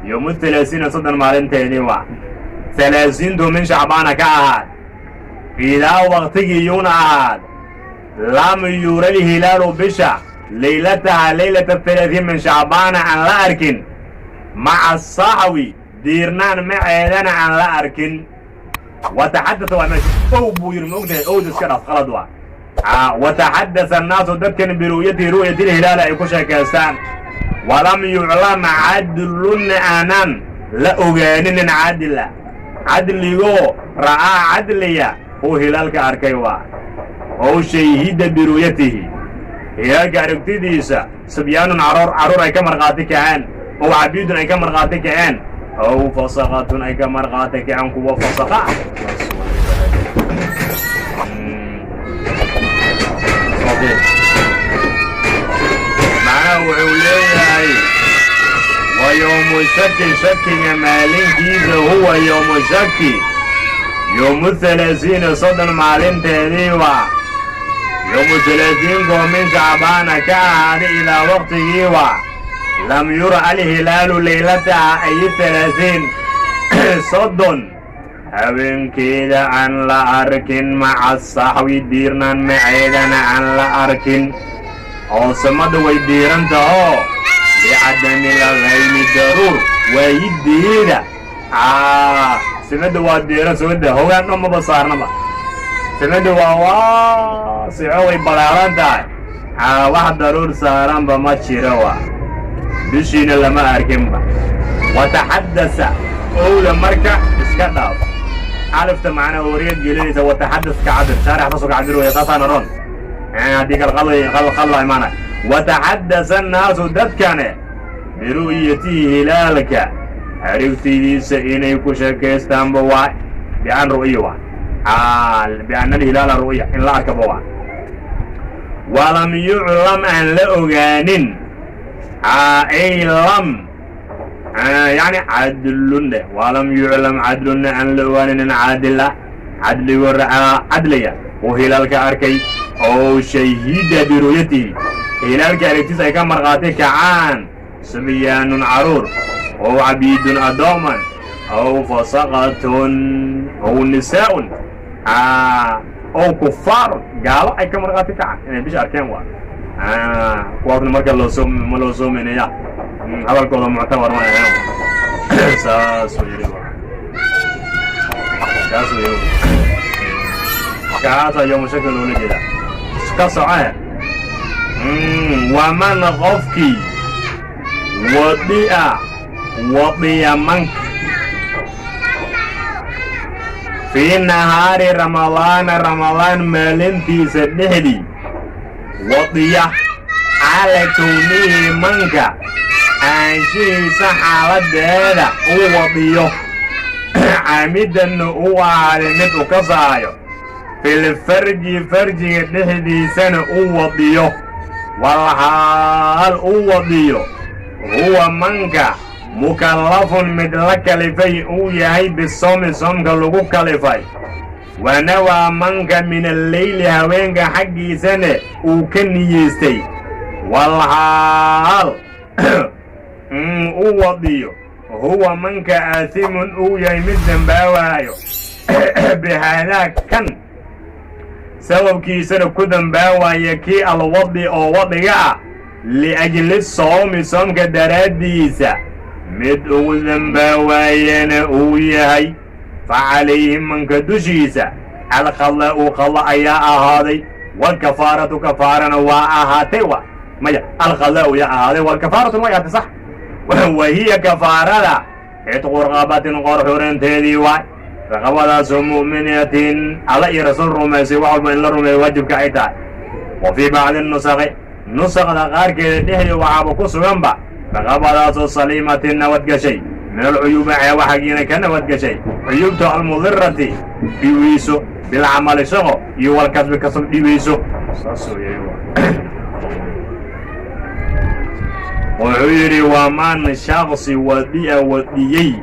yowmu halaasiina 30 maalinteedii waa halaasiintu min Shacbaana ka ahaad, idaa waqtigii yuuna ahaad lam yura lhilaalu bisha laylataha laylata 30 min Shacbaana aan la arkin, maca saxwi diirnaan maceedana aan la arkin. Wataxadasa waa meesha ow buu yidhi, ma ogtahay? Owda iska dhaaf, qalad waa. Wataxadasa annaasu dadkan biru'yatihi ru'yati lhilaali ay ku sheekaystaan, walam yuclam cadlun aanan la ogaaninin cadla cadligoo ra'aa cadliya uu hilaalka arkay waa ow shayhida biru'yatihi hilaalka aragtidiisa, sibyaanun caroor carruur ay ka markhaati kaceen, ow cabiidun ay ka markhaati kaceen, ow fasaqatun ay ka markhaati kaceen kuwa fasaqa. Macnaha wuxuu leeyahay wa yowmu shaki shakiga maalinkiisa huwa yowmu shaki Yowmu halaasiina, 30 maalinteedii waa yowmu halaasiinkoo min Shacbaana ka ahaaday, idaa waqtigii waa lam yura alhilaalu laylataha, ay 30, 30 habeenkeeda aan la arkin, maca saxwi, diirnaan maceedana aan la arkin, oo samada way diiran tahoo, bicadami lgaymi, daruur waayideeda. Samada waa diiran, samada hogaan dhan maba saarnaba, samada waa waasico, way balaaran tahay, wax daruur saaranba ma jiro, wa bishiina lama arkinba. Wataxaddasa owda marka iska dhaaf alifta, macnaa wariyad gelinaysa. Wataxadas ka cabir, shaarix saasoo ka cabir waya, saasaana ron. Haddii kale qalad imaanay. Wataxaddasa annaasu, dadkane, biru'yatihi, hilaalka aragtidiisa inay ku sheekaystaanba waa bian ru'ya, waa biana alhilaala ru'ya, in la arkaba waa. Walam yuclam, aan la ogaanin, ay lam yani cadlun dheh. Walam yuclam cadlunna, aan la ogaanin in caadila, cadligoo cadliya uu hilaalka arkay, oo shahida biru'yatihi, hilaalka aragtiisa ay ka markhaati kacaan, sibyaanun, caruur, ow cabiidun, addooman, aw fasaqatun, ow nisaa'un, ow kufaarun, gaalo ay ka markhaati kacaan inay bisha arkeen. Waa kuwaasna marka loo soo ma loo soomaynaya, hadalkooda muctabar ma ahayn. Saasuu yidhi, saasuu yidhi. Kaasaa yowmu shaki loola jeedaa. Ka socohe. Waman, qofkii, wadi'a, wadiya manka, fii nahaari Ramadaana, Ramadaan maalintiisa dhexdii wadiya, xaala kownihi, manka aanshihiisa xaaladeeda uu wadiyo, caamidanna uu ahaaday mid u kasaayo, filfarji, farjiga dhexdiisana uu wadiyo, walxaal uu wadiyo huwa manka mukallafun, mid la kalifay uu yahay, bisoomi, soomka lagu kalifay, wanawaa manka min alleyli, haweenka xaggiisana uu ka niyeystay, walxaal uu wadiyo huwa manka aasimun, uu yahay mid dembaawaayo, bihaadaa, kan sababkiisana ku dembaawaya, kii alwadi oo wadiga ah, liajli soomi, soomka daraaddiisa mid ugu dembaawaayana uu yahay, fa calayhi, manka dushiisa, alqadaa'u, qada ayaa ahaaday, walkafaaratu, kafaarana waa ahaatay. Wa maya, alqadaa'u yaa ahaaday, walkafaaratuna way ahaatay, sax. Wa hiya kafaarada citqu raqabatin, qor xuranteedii waay, raqabadaasoo mu'minatin, Alla iyo Rasuul rumaysay, wax walba in la rumeeyo waajibka ay tahay. Wa fii bacdi nusaqi, nusaqda qaarkeeda dhexdii waxaaba ku suganba, raqabadaasoo saliimatin, nabadgashay, min alcuyuuba, ceeba xaggiina ka nabadgashay, cuyuubta almudirati, dhibayso, bilcamali, shaqo, iyo walkasbi, kasab dhibayso. Saasuu yidhi. Wuxuu yidhi: waman, shaksi, wadi'a, wadiyey,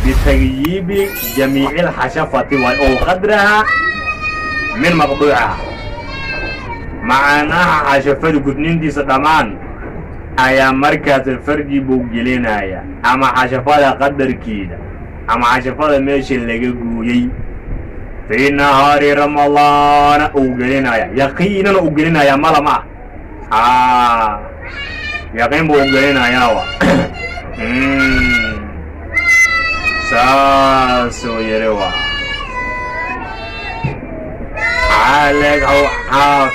bitagyiibi jamiici alxashafati waay, ow qadraha min maqduucaha, macnaha xashafada gudnintiisa dhammaan ayaa markaas farji buu gelinaya, ama xashafada qadarkeeda, ama xashafada meesha laga gooyey, fii nahaari Ramadaana uu gelinaya, yaqiinana uu gelinaya, mala ma ah, yaqiin buu u gelinayaa. Wa saasuu yidhi. Wa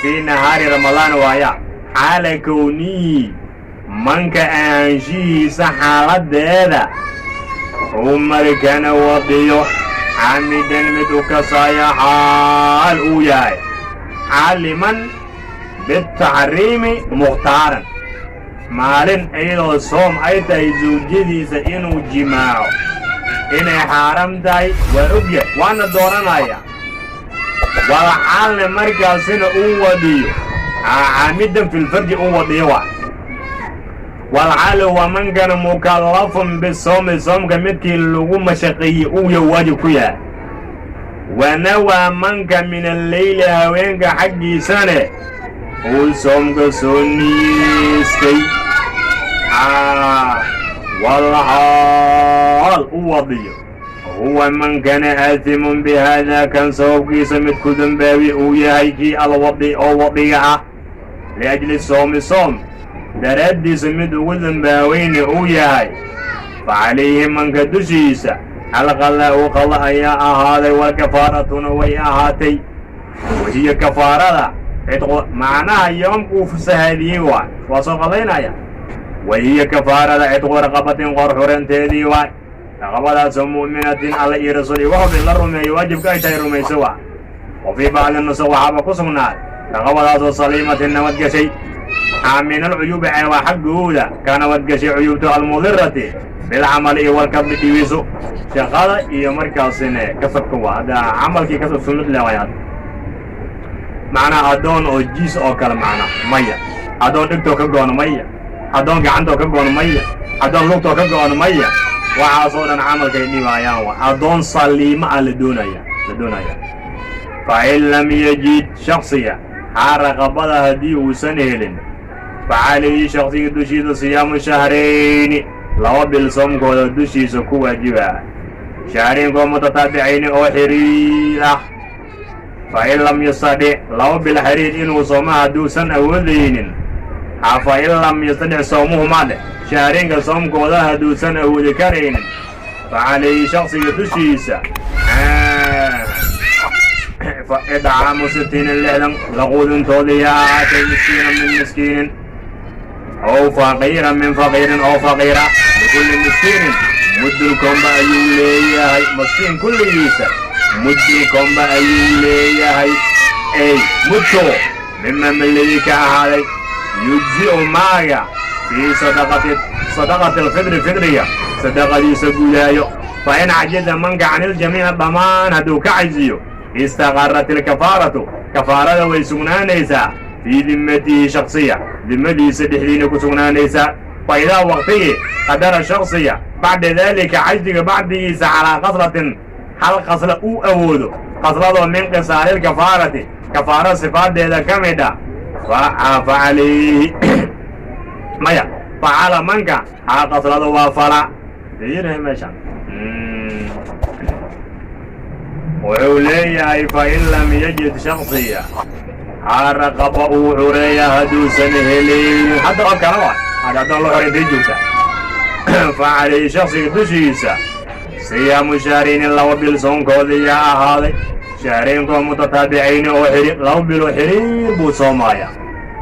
fii nahaari Ramadaan waaya, xaala kownihi, manka ahaanshihiisa xaaladeeda uu markana wadiyo, camidan, mid u kasaya xaal uu yahay, caaliman bitaxriimi mukhtaaran, maalin iyadoo soom ay tahay zawjadiisa inuu jimaaco inay xaaram tahay waa ogyahay, waana dooranaya, walxaalna markaasina uu wadiyo caamidan filfarji uu wadiyo, waa walxaal waa mankana mukallafun bisoomi, soomka midkii lagu mashaqeeyey uu yahay, waajib ku yahay. Wanawaa manka min alleyli haweenka xaggiisane uu soomka soo niyeystay, walxaal u wadiyo huwa mankana aathimun bihaadaa kan sababkiisa mid ku dembaabi uu yahay kii alwadi oo wadiga ah, liajli soomi soom daraaddiisa mid ugu dembaaweyne uu yahay, fa calayhi manka dushiisa alqadaa'u qada ayaa ahaaday, walkafaaratuna way ahaatay. Wahiyo kafaarada cidqu macnaha yoomkuu fasahaadiyey waay, waa soo qadaynaya. Wahiyo kafaarada cidqu raqabatin qor xuranteedii waay, raqabadaasoo mu'minatin alla iyo rasuul iyo waxba in la rumeeyo waajibka ay tahay rumayso waa. Wa fii bacdi nusuq waxaaba ku sugnaaday raqabadaasoo saliimatin nabadgeshay min alcuyuubi ceebaa xaggooda ka nabadgeshay, cuyuubto almudirati bilcamali iyo walkadbi dhibiso shaqada iyo markaasine kasabka waa hadda camalkii kasab sunnad le waay. Hadda macnaa addoon oo jiis oo kale macnaa maya, addoon dhigtoo ka go'on maya, addoon gacantoo ka go'on maya, addoon lugtoo ka go'on maya, waxaasoo dhan camalkay dhibaayaan waa addoon saliimo ah la doonaya la doonaya. Fa in lam yajid shaksiga haa raqabada haddii uusan helin, fa calayhi shaksiga dushiisa siyaamu shahrayni 2 bil soomkooda dushiisa ku waajiba, shahraynkoo mutataabicayni oo xiriir ah. Fa in lam yastadic 2 bil xiriir inuu sooma hadduusan awoodaynin, fa in lam yastadic sawmuhumaa dheh, shahraynka soomkooda hadduusan awoodi karaynin, fa calayhi shaksiga dushiisa idcaamu 60 60 laquudintoodii ahaatay, miskiina min miskiinin ow faqiira min faqiirin oo faqiira. Likulli miskiinin muddun komba ayuu leeyahay, maskiin kulligiisa muddun komba ayuu leeyahay. Ey mudko mima maladii ka ahaaday yujzi'u maaga fii sadaqati sadaqati alfidri fidriga sadaqadiisa gudaayo. Fa in cajaza manka can iljamiici dhammaan hadduu ka cajiyo, istaqarrat ilkafaaratu kafaarada way sugnaanaysaa fii dimmatihi shaksiya dimmadiisa dhexdiina ku sugnaanaysaa. Fa idaa waqtigii qadara shaksiga bacda daalika cajziga bacdigiisa calaa khaslatin hal khasla uu awoodo, khasladoo min qisaalilkafaarati kafaaro sifaadeeda ka mid ah, fa calayhi maya facala manka haa khaslado waa fala fiirhe meeshan. Wuxuu leeyahay fa in lam yajid shaksiya haa raqaba uu xureeya hadduusan helaynin hadda oo kale waa hadda addoon la xoray intay joogta, fa calayhi shaksiga dushiisa siyaamu shahrayni 2 bil soonkoodiyaa ahaaday, shahraynkoo mutataabicayni oo xidhi 2 biloo xiriir buu soomaaya.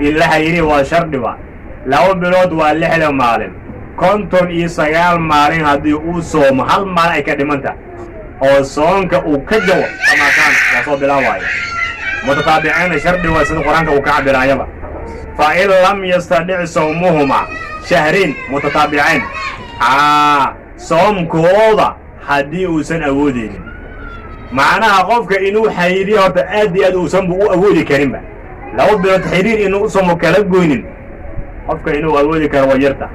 In la xiriiri waa shardhiba, 2 bilood waa 60 maalin, 59 maalin haddii uu soomo hal maalin ay ka dhimanta oo soonka uu ka jabo kamaasaan waa soo bilaabaya. Mutataabiciinna shardi waa sida Qur-aanka uu ka cabiraayaba. Fa in lam yastadic sawmuhuma shahrayn mutataabicayn aa soomkooda haddii uusan awoodeynin, macnaha qofka inuu xiriiriyo horta aad iyo aad uusanbu u awoodi karinba 2 bilood xiriir inuu u soomo kala goynin, qofka inuu awoodi karo waa yarta,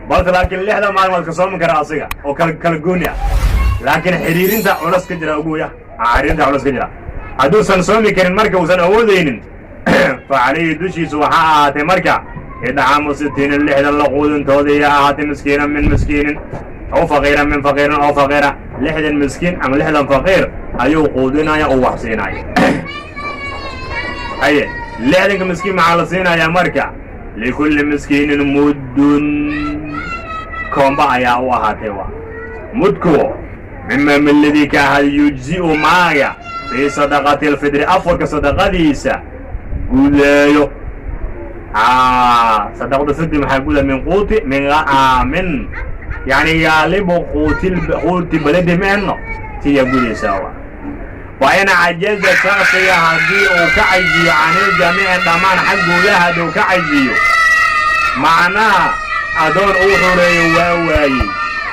balse laakiin 60 maalin waad ka soomi kara asiga oo kala kala gooni ah, laakiin xiriirinta culas ka jira uguya, xiriirinta culas ka jira. Hadduusan soomi karin marka uusan awoodaynin, fa calayhi dushiisu waxaa ahaatay marka idcaamu 60 60 la quudintooda iyo ahaatay, miskiinan min miskiinin aw faqiiran min faqiirin oo faqiira, 60 miskiin ama 60 faqiir ayuu quudinaya oo wax siinaya. Haye, 60-ka miskiin maxaa la siinayaa marka? Likulli miskiinin muddun koomba ayaa u ahaatay, waa mudku mima miladii ka ahaada yujzi'u maaga fii sadaqati alfidri afarka sadaqadiisa gudeeyo. Sadaqada fidri maxaa guda? Min quuti min yani gaalibu quuti quuti baladi mehno tiya gudaysaa. Waa wa in cajaza shaksiga haddii uu ka cajiyo caniljamiici dhammaan xaggooda hadduu ka cajiyo, macnaha adoon uu xureeyo waa waayey,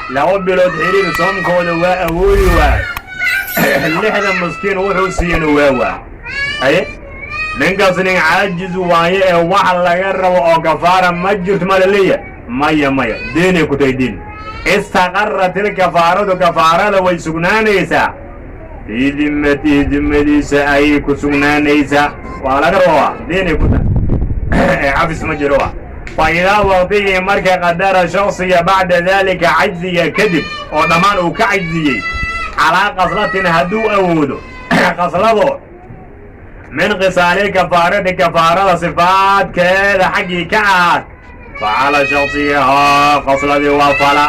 2 bilood xiriir soomkooda waa awoodi waay, 60 miskiin wuxuu siiyana waa waay. Haye, ninkaas nin caajiz waaye ee wax laga rabo oo kafaara ma jirto ma la leeyahay? Maya, maya, deenay ku tahay diin. Istaqarrat ilkafaaratu kafaarada way sugnaanaysaa. Fii dimmatihi, dimmadiisa ayay ku sugnaanaysaa. Waa laga rabaa, deenay ku tahay ee cafis ma jiro. Wa fa idaa waqtigii marka qadara shaksiga bacda daalika, cajziga kadib oo dhammaan uu ka cajziyey, calaa qaslatin hadduu awoodo, qasladoo min khisaali kafaarati, kafaarada sifaadkeeda xaggii ka ahaad, facala shaksiga haa, qasladii waa fala.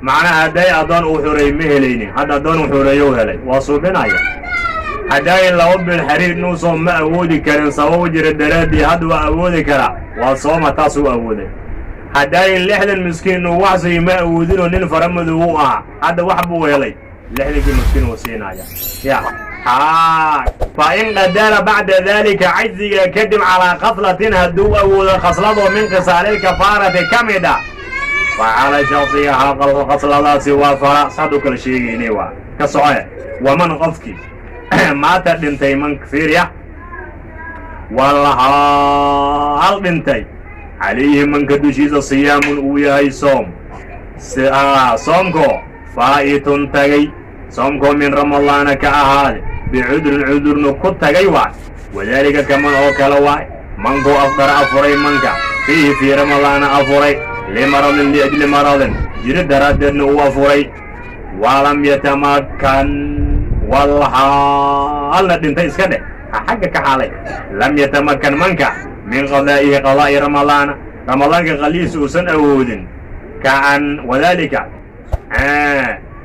Macnaha, hadday addoon uu xureey ma helaynin, hadda addoon uu xureeyow helay, waa suubinaya. Hadday 2 bil xiriir inuusoo ma awoodi karin sabab jira daraaddii, hadda waa awoodi karaa, waa sooma, taasuu awooday. Hadday 60 miskiin uu waxsiiyo ma awoodinoo nin faramadow u ahaa, hadda wax buu helay, 60kii miskiin uu siinaya ya haa. Fa in qadara bacda daalika, cajziga kadib, calaa khaslatin hadduu awoodo, khasladoo min khisaalilkafaarati ka mid ah, facala shaksiga haa, khasladaasi waa fala. Saad u kala sheegaynay waa ka socoe. Waman qofkii maata dhintay, man fiirya walahaal dhintay, calayhi manka dushiisa siyaamun uu yahay soom, soomkoo faa'itun tagay, soomkoo min Ramadaana ka ahaade, bicudrin, cudurna ku tagay waay. Wadaalika kaman oo kale waay, mankoo afdara afuray, manka fiihi fii Ramadaana afuray, limaradin, liajli maradin, jiro daraaddeedna uu afuray, walam yatamakan, walxaalna dhintay, iska dheh xagga ka xaalay, lam yatamakan manka min qadaa'ihi, qadaa'i Ramadaana, Ramadaanka qalihiisa uusan awoodin, kaan wadaalika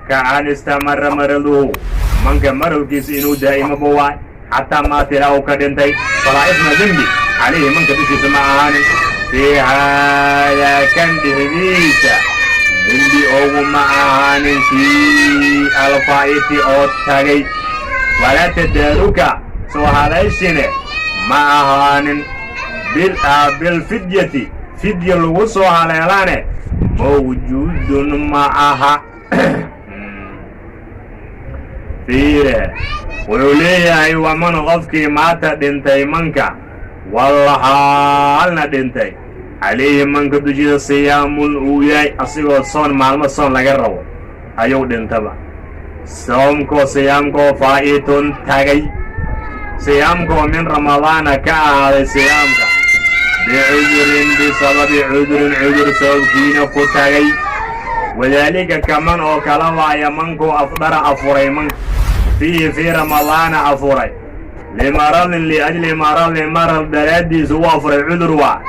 kaan istamara maraduhu, manka maradkiisa inuu daa'imaba waay, xataa maata, ilaa uu ka dhintay, falaa isma, dembi, calayhi, manka dushiisa ma ahaanin, fii haadaa kan dhexdiisa dembi oguma ahaanin, kii alfaa'iti oo tagay. Walaa tadaaruka, soo haleeshine ma ahaanin, bilfidyati, fidya lagu soo haleelane mawjuudun ma aha. Fiire, wuxuu leeyahay: waman qofkii maata dhintay, manka wallaxaalna dhintay, calayhi, manka dushiisa siyaamun uu yahay, asigoo soon, maalmo soon laga rabo ayuu dhintaba, soomkoo, siyaamkoo faa'itun tagay, siyaamkoo min Ramadaana ka ahaaday, siyaamka bicudurin, bisababi cudurin, cudur sababkiina ku tagay. Wadaalika kaman oo kala waaya, mankuu afdara afuray, manka fiihi fii Ramadaana afuray, limaradin, liajli maradin, marad daraaddiisa u afuray, cudur waa,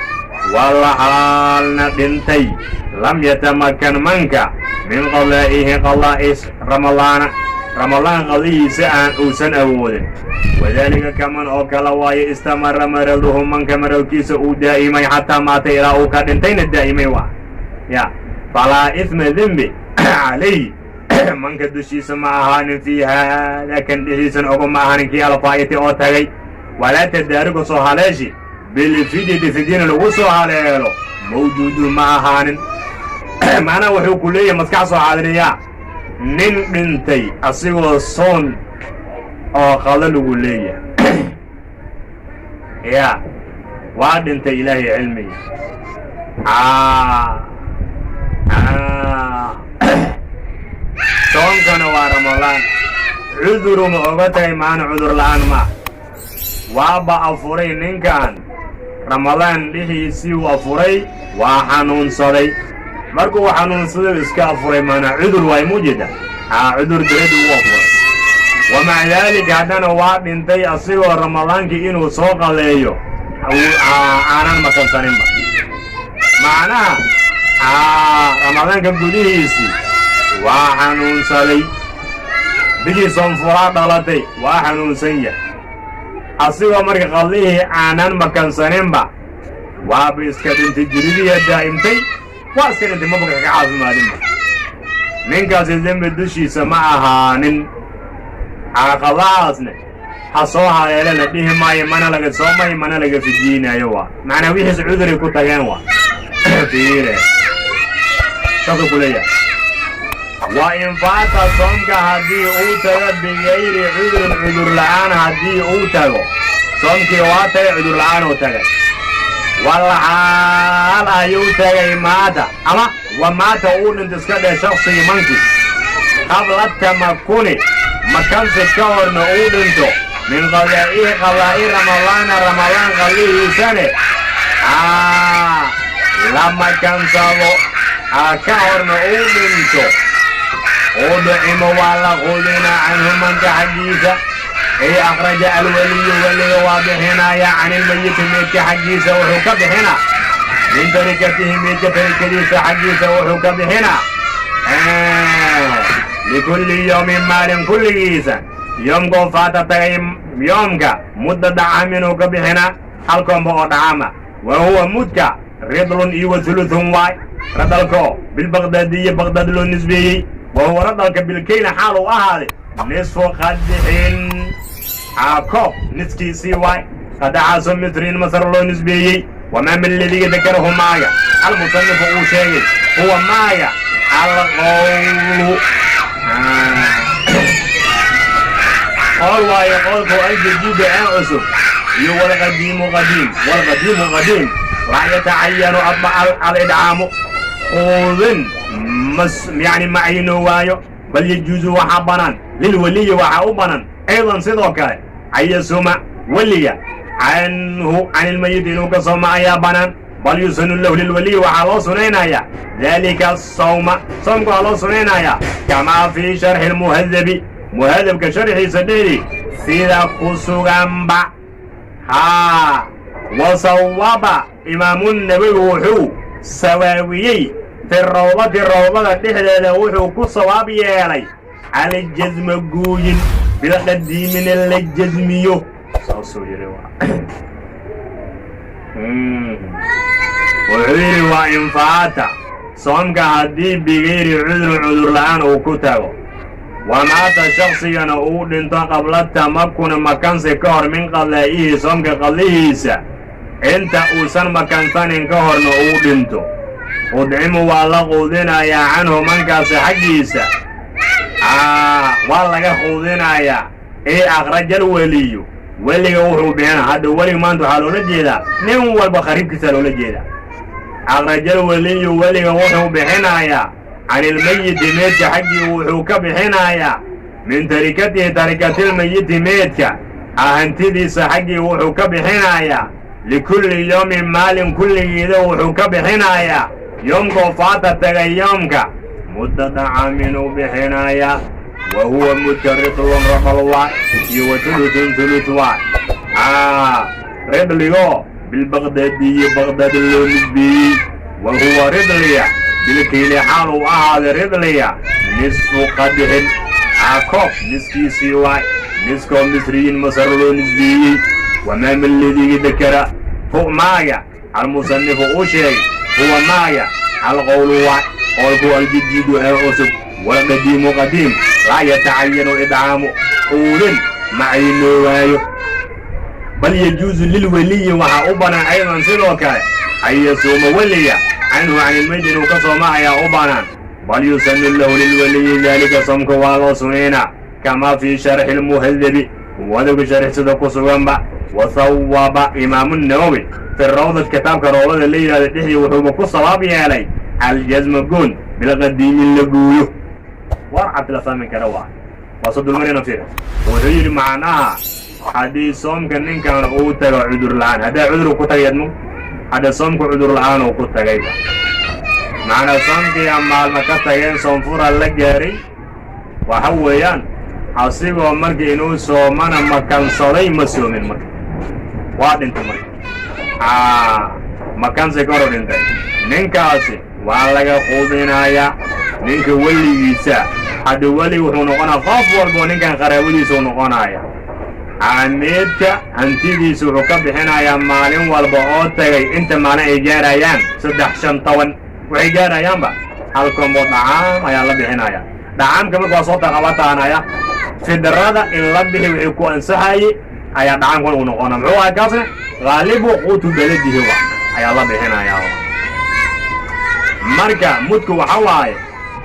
walaxaalna dhintay, lam yatamakan manka min qadaa'ihi, qadaa'i Ramadaana, Ramadaan qadihiisa aan uusan awoodin. Wadaalika kaman oo kala waayo, istamara maraduhu, manka maradkiisa uu daa'imay, xataa maata, ilaa uu ka dhintayna daa'imay waa ya, falaa isma, dembi, calayhi, manka dushiisa ma ahaanin, fii haada kan dhexdiisan oga ma ahaanin, kii alfaa'iti oo tagay. Walaa tadaaruka, soo haleeshi, bilfidyati, fidyana lagu soo haleelo, mawjuudun ma ahaanin. Macnaha wuxuu ku leeyahay, maskax soo xaadiriyaa, nin dhintay asigoo soon oo qado lagu leeyahay ya, waa dhintay, Ilaahay cilmiga. Soonkana waa Ramadaan, cuduruma oga tagay maana, cudur la'aan maa, waaba afuray ninkan Ramadaan dhixiisii uu afuray, waa xanuunsaday. Markuu xanuunsaday iska afuray, maanaa cudur waay, mujeeda cudur daradi uu afuray. Wa maca daalika haddana waa dhintay asigoo Ramadaankii inuu soo qaleeyo aanan makansaninba. Macnaha, Ramadaanka gudihiisii waa xanuunsaday, bishii soonfuraa dhalatay waa xanuunsan yahay, asigoo marka qadlihii aanan makansaninba waaba iska dhintay, jiridiya daa'imtay, waa iska dhintay, mabaka ka caafimaadinba. Ninkaasi dembi dushiisa ma ahaanin, caqabadahaasne ha soo haleele la dhihi maayo, mana laga soomayo, mana laga fijiinaayo. Waa macnaa wixiis cuduray ku tageen. Waa fiire, saasuu ku leeyahay: wa in faata, soomka haddii uu tago, bigayri cudurin, cudur la'aan haddii uu tago, soomkii waa tagay, cudur la'aan uu tagay, walaxaal ayuu tagay, maata ama wa maata, uu dhinto iska dheh, shaksigii mankii qabla tamakuni. Makansi ka horna uu dhinto, min qadaa'ihi qadaa'i Ramadaana, Ramadaan qallihiisane la makansado ka horna uu dhinto, udcimo, waa la quudinaa, canhu, manka xaggiisa. Ay akhraja alwaliyu, weliga waa bixinaya, can ilmayiti, meydka xaggiisa wuxuu ka bixinaa, min tarikatihi, meydka tarikadiisa xaggiisa wuxuu ka bixinaa, likulli yowmin, maalin kulligiisa, yoomkoo faata tagay yoomka, mudda dacaamin uu ka bixinaa, hal koomba oo dhacaama. Wa huwa mudka ridlun iyo wa hulutun waay, radalkoo bilbaqdaadiye, Baqdaad loo nisbeeyey. Wa huwa radalka bilkayna xaal uu ahaaday nisfu qadixin, koob niskiisii waay, qadaxaasoo misrin, Masar loo nisbeeyey. Wamaa min ladiga dakarahu, maaga almusanifu uu sheegay, huwa maaga alqowlu, qool waayo, qowlku aljadiidu ee cusub iyo walqadiimu qadiim. Walqadiimu qadiim laa yatacayanu alidcaamu, quudin mas yani macyino waayo, bal yajuusu, waxaa banaan, lilweliyi, waxaa u banan, aydan sidoo kale, an yasuma, weliga, canhu, can ilmayiti, inuu ka sooma ayaa banaan. Bal yusanu lahu, lilweliyi waxaa loo sunaynayaa, daalika sawma, soomka waa loo sunaynayaa, kamaa fii sharxi lmuhadabi, muhadabka sharxiisa dhexdii sida ku suganba. Haa, wasawaba Imaamunawowi, wuxuu sawaawiyey, fi rawdati, rawdada dhexdeeda wuxuu ku sawaab yeelay, aljasma, guuyin, bilqadiimina la jasmiyo, saasuu yidhi. Wuxuu yidhi: waa in faata, soomka haddii bigayri cudrin, cudur la'aan uu ku tago, wamaata, shaqsigana uu dhinto, qabla tamakuna, makansi ka hor, min qadaa'ihi, soomka qadlihiisa inta uusan makansanin ka horna uu dhinto, udcimu, waa la quudinayaa, canhu, mankaasi xaggiisa waa laga quudinayaa. Ee akhraja alweliyu, weliga wuxuu bixina. Hadda weliga maanta waxaa loola jeedaa nin walba khariibkiisaa loola jeedaa. Akhraja alweliyu, weliga wuxuu bixinayaa, can ilmayiti, meedka xaggii wuxuu ka bixinayaa, min tarikatihi, tarikatilmayiti, meedka hantidiisa xaggii wuxuu ka bixinayaa, likulli yowmin, maalin kulligiida wuxuu ka bixinayaa, yoomkoo faata tagay yoomka, mudda dacaamin uu bixinayaa. Wa huwa mudka ridlun, rabal waay, iyo wa tulutun, tulut waay, ridligoo bilbaqdaadiyi, Baqdaad loo nisbeeyey. Wa huwa ridliya bilkiili xaal uu ahaaday ridliya nisfu qadixin, koob niskiisii waay, niskoo misriyin, Masar loo nisbeeyey. Wamaa min ladigi dakara hu, maaga almusanifu uu sheegay, huwa maaga alqowlu waay, qowlku aljadiidu ee cusub. Walqadiimu qadiim laa yatacayanu idcaamu, quudin macaynoo waayo, bal yajuusu lilweliyi, waxaa u banaan, aydan sidoo kale, an yasuuma, weliga, canhu, can ilmeyd, inuu ka sooma ayaa u banaan. Bal yusanu lahu, lilweliyi, daalika, soomka waa loo sunaynaa, kamaa fii sharxi lmuhadabi, muhadabka sharxisada ku suganba. Wasawaba Imaamu Nawowi fi rawdad, kitaabka rawdada la yidhahdo dhexdii wuxuuba ku sawaab yeelay aljasma, goon, bilqadiimin la gooyo. War cad la fahmi kara waa soo dulmarina. Fiir, wuxuu yidhi macnaha haddii soomka ninkan uu tago cudur la'aan, haddaa cudur ku tagay admu, hadda soomka cudur la'aan uu ku tagayba, macnaa soomkiiyaa maalma ka tageen, soonfura la gaaray, waxa weeyaan asigoo markii inuu soomana makansaday, ma soomin, marka waa dhintay. Marka makansi koru dhintay ninkaasi, waa laga quudinayaa ninka weligiisa. Hadda weli wuxuu noqonaya qof walbo ninkan qaraabadiisa u noqonaya. Caameedka hantidiisa wuxuu ka bixinayaa maalin walba oo tagay, inta maalin ay gaarayaan, 3, 5, 10 waxay gaarayaanba, hal kombo dhacaam ayaa la bixinaya. Dhacaamka marka waa soo taqabataanaya fidrada in la bixi wixii ku ansaxayey ayaa dhacaamkan uu noqona. Muxuu ahay kaasne? Haalibu quutu beladihi wa ayaa la bixinayaa. Marka mudku waxa waaye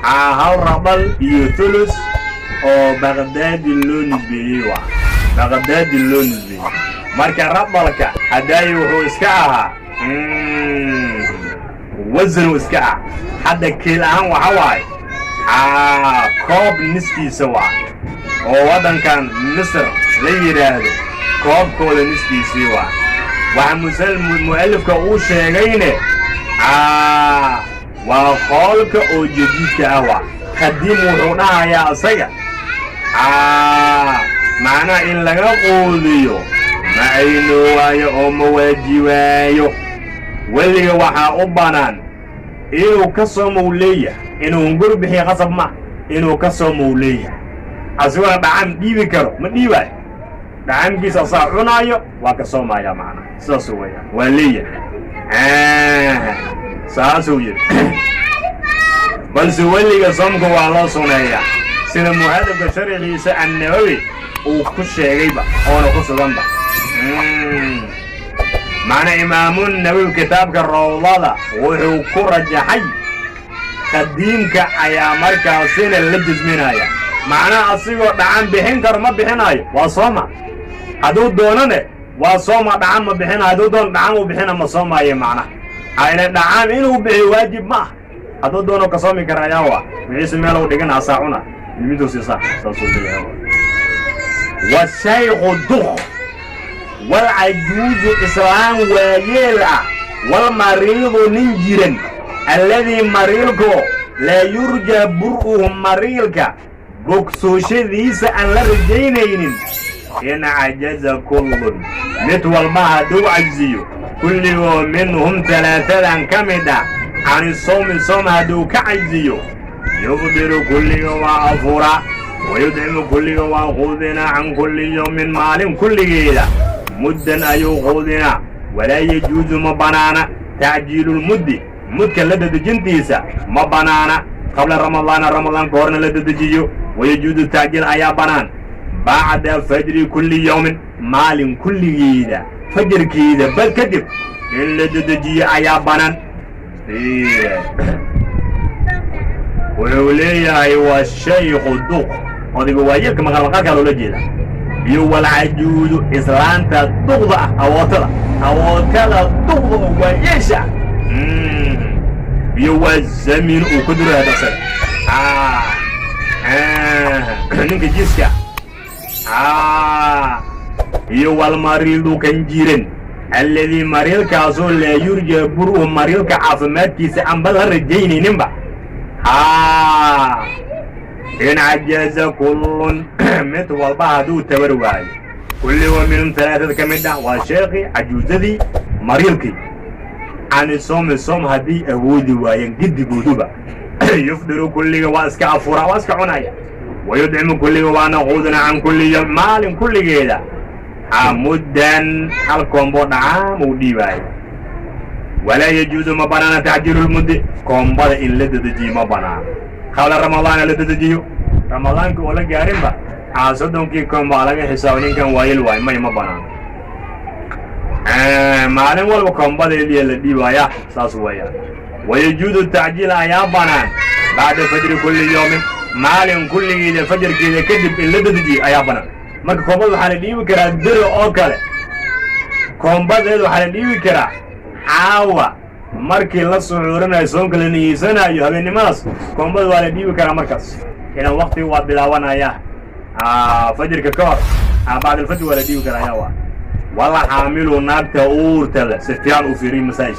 hal rabal iyo thulus oo Baqdaadi loo nisbeeyey, waa Baqdaadi loo nisbeeyey. Marka rabalka hadaayi wuxuu iska ahaa wasanu iska ah, hadda kiil ahaan waxa waaye koob niskiisa waay. Oo waddankan Misr la yidhaahdo koobkooda niskiisii waa. Waxa mu'alifka uu sheegayne waa qoolka oo jadiidka ah. Waa qadiim wuxuu dhahayaa isaga macnaha in laga quudiyo ma ayno waayo oo ma waajibaayo. Weliga waxaa u bannaan inuu ka soomow leeyahay, inuu hunguri bixiyo qasab ma, inuu ka soomow leeyahay asigona dhacam dhiibi karo ma dhiibaayo, dhacamkiisa asaa cunaayo, waa ka soomaya. Macnaha sidaasuu weeyaan, waa leeyahay, saasuu yidhi. Balse weliga soomka waa loo suneeyaa, sida muhadabka sharxiisa Annawawi uu ku sheegayba oona ku suganba. Macna Imaamunawowi kitaabka Rawdada wuxuu ku rajaxay qadiimka ayaa markaasina la jasminaya. Macnaha asigoo dhacan bixin karo ma bixinaayo, waa sooma. Hadduu doonane waa sooma, dhacan ma bixinayo. Hadduu doono dhacan uu bixina, ma soomaayo. Macnaha ayna dhacan inuu bixiyo waajib ma ah, hadduu doono ka soomi kara ayaa waa wixiise meel u dhigan asaa cuna ilmiduusiisa, saasuu leeyahay. Washaykhu duk walcajuuzu islaam waayeel ah, walmariidu nin jiran, alladii mariilko laa yurjaa bur'uhu, mariilka bogsooshadiisa aan la rajaynaynin. In cajaza kullun, mid walba hadduu cajziyo, kulligoo minhum talaatadan ka mid ah, cani sawmi, soom hadduu ka cajziyo, yufdiru, kulliga waa afura, wayudcimu, kulliga waa quudinaa, can kulli yowmin, maalin kulligeeda, muddan ayuu quudinaa. Walaa yajuusu, ma bannaana, tacjiilulmuddi, mudka la dedejintiisa ma bannaana, qabla Ramadaana, Ramadaan ka horna la dedejiyo. Wayajuusu tacjiil ayaa bannaan bacda fajri kulli yowmin, maalin kulligeeda fajarkeeda bal kadib in la dedejiyo ayaa bannaan. Wuxuu leeyahay waa shaykhu duq, odayga waayeelka maqalmaqalkaa loola jeeda, iyo walcajuudu, islaanta duqda ah, awootada, awootada duqda oo waayeesha ah, iyo waa zaminu uu ku duraya asaga ninka jiska, iyo walmariidu kan jiran, alladii mariilkaasoo laa yurjaa bur'u, mariilka caafimaadkiisa aanba la rajaynayninba. In cajaza kullun, mid walba hadduu tabar waayo, kulli wa minhum talaatada ka mid ah, waa sheekii, cajuuzadii, mariilkii, cani soomi, soom haddii awoodi waayeen gidigooduba, yufdiru, kulliga waa iska afura, waa iska cunaya, wayudcimu, kulliga waana quudina, can kulli yowm, maalin kulligeeda, muddan, hal koombo dhacaam uu dhiibaayo. Walaa yajuusu, ma banaana, tacjiilu lmuddi, koombada in la dedejiyo ma banaano, qabla Ramadaana la dedejiyo, Ramadaanka oo la gaarinba 30kii koombaa laga xisaabo, ninkan waayel waay, may, ma banaano. Maalin walba koombadeediya la dhiibaya, saas weeyaan. Wayajuudu tacjiil ayaa banaan bacda fajri kulli yowmin, maalin kulligeeda fajarkeeda kadib in la dedejiyo ayaa banaan. Marka koombada waxaa la dhiibi karaa beri oo kale, koombadeed waxaa la dhiibi karaa caawa markii la suxuuranayo, soonka la niyeysanaayo, habeennimadaas koombada waa la dhiibi karaa. Markaas ilan waktiga waa bilaabanaya fajirka ka hor, bacdalfajr waa la dhiibi karaa ayaa waa. Wal xaamilu, naagta uurta leh, si fiican u fiiriy masaa'ish.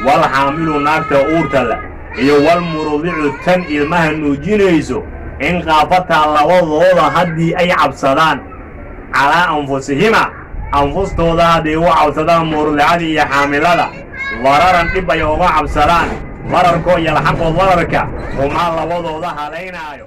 Wal xaamilu, naagta uurta leh, iyo wal murdicu, tan ilmaha nuujinayso, in khaafataa, labadooda haddii ay cabsadaan, calaa anfusihima, anfustooda hadday u cabsadaan, murdicada iyo xaamilada, dararan, dhib ay uga cabsadaan, dararkoo yalxaqu, dararka humaa labadooda halaynaayo.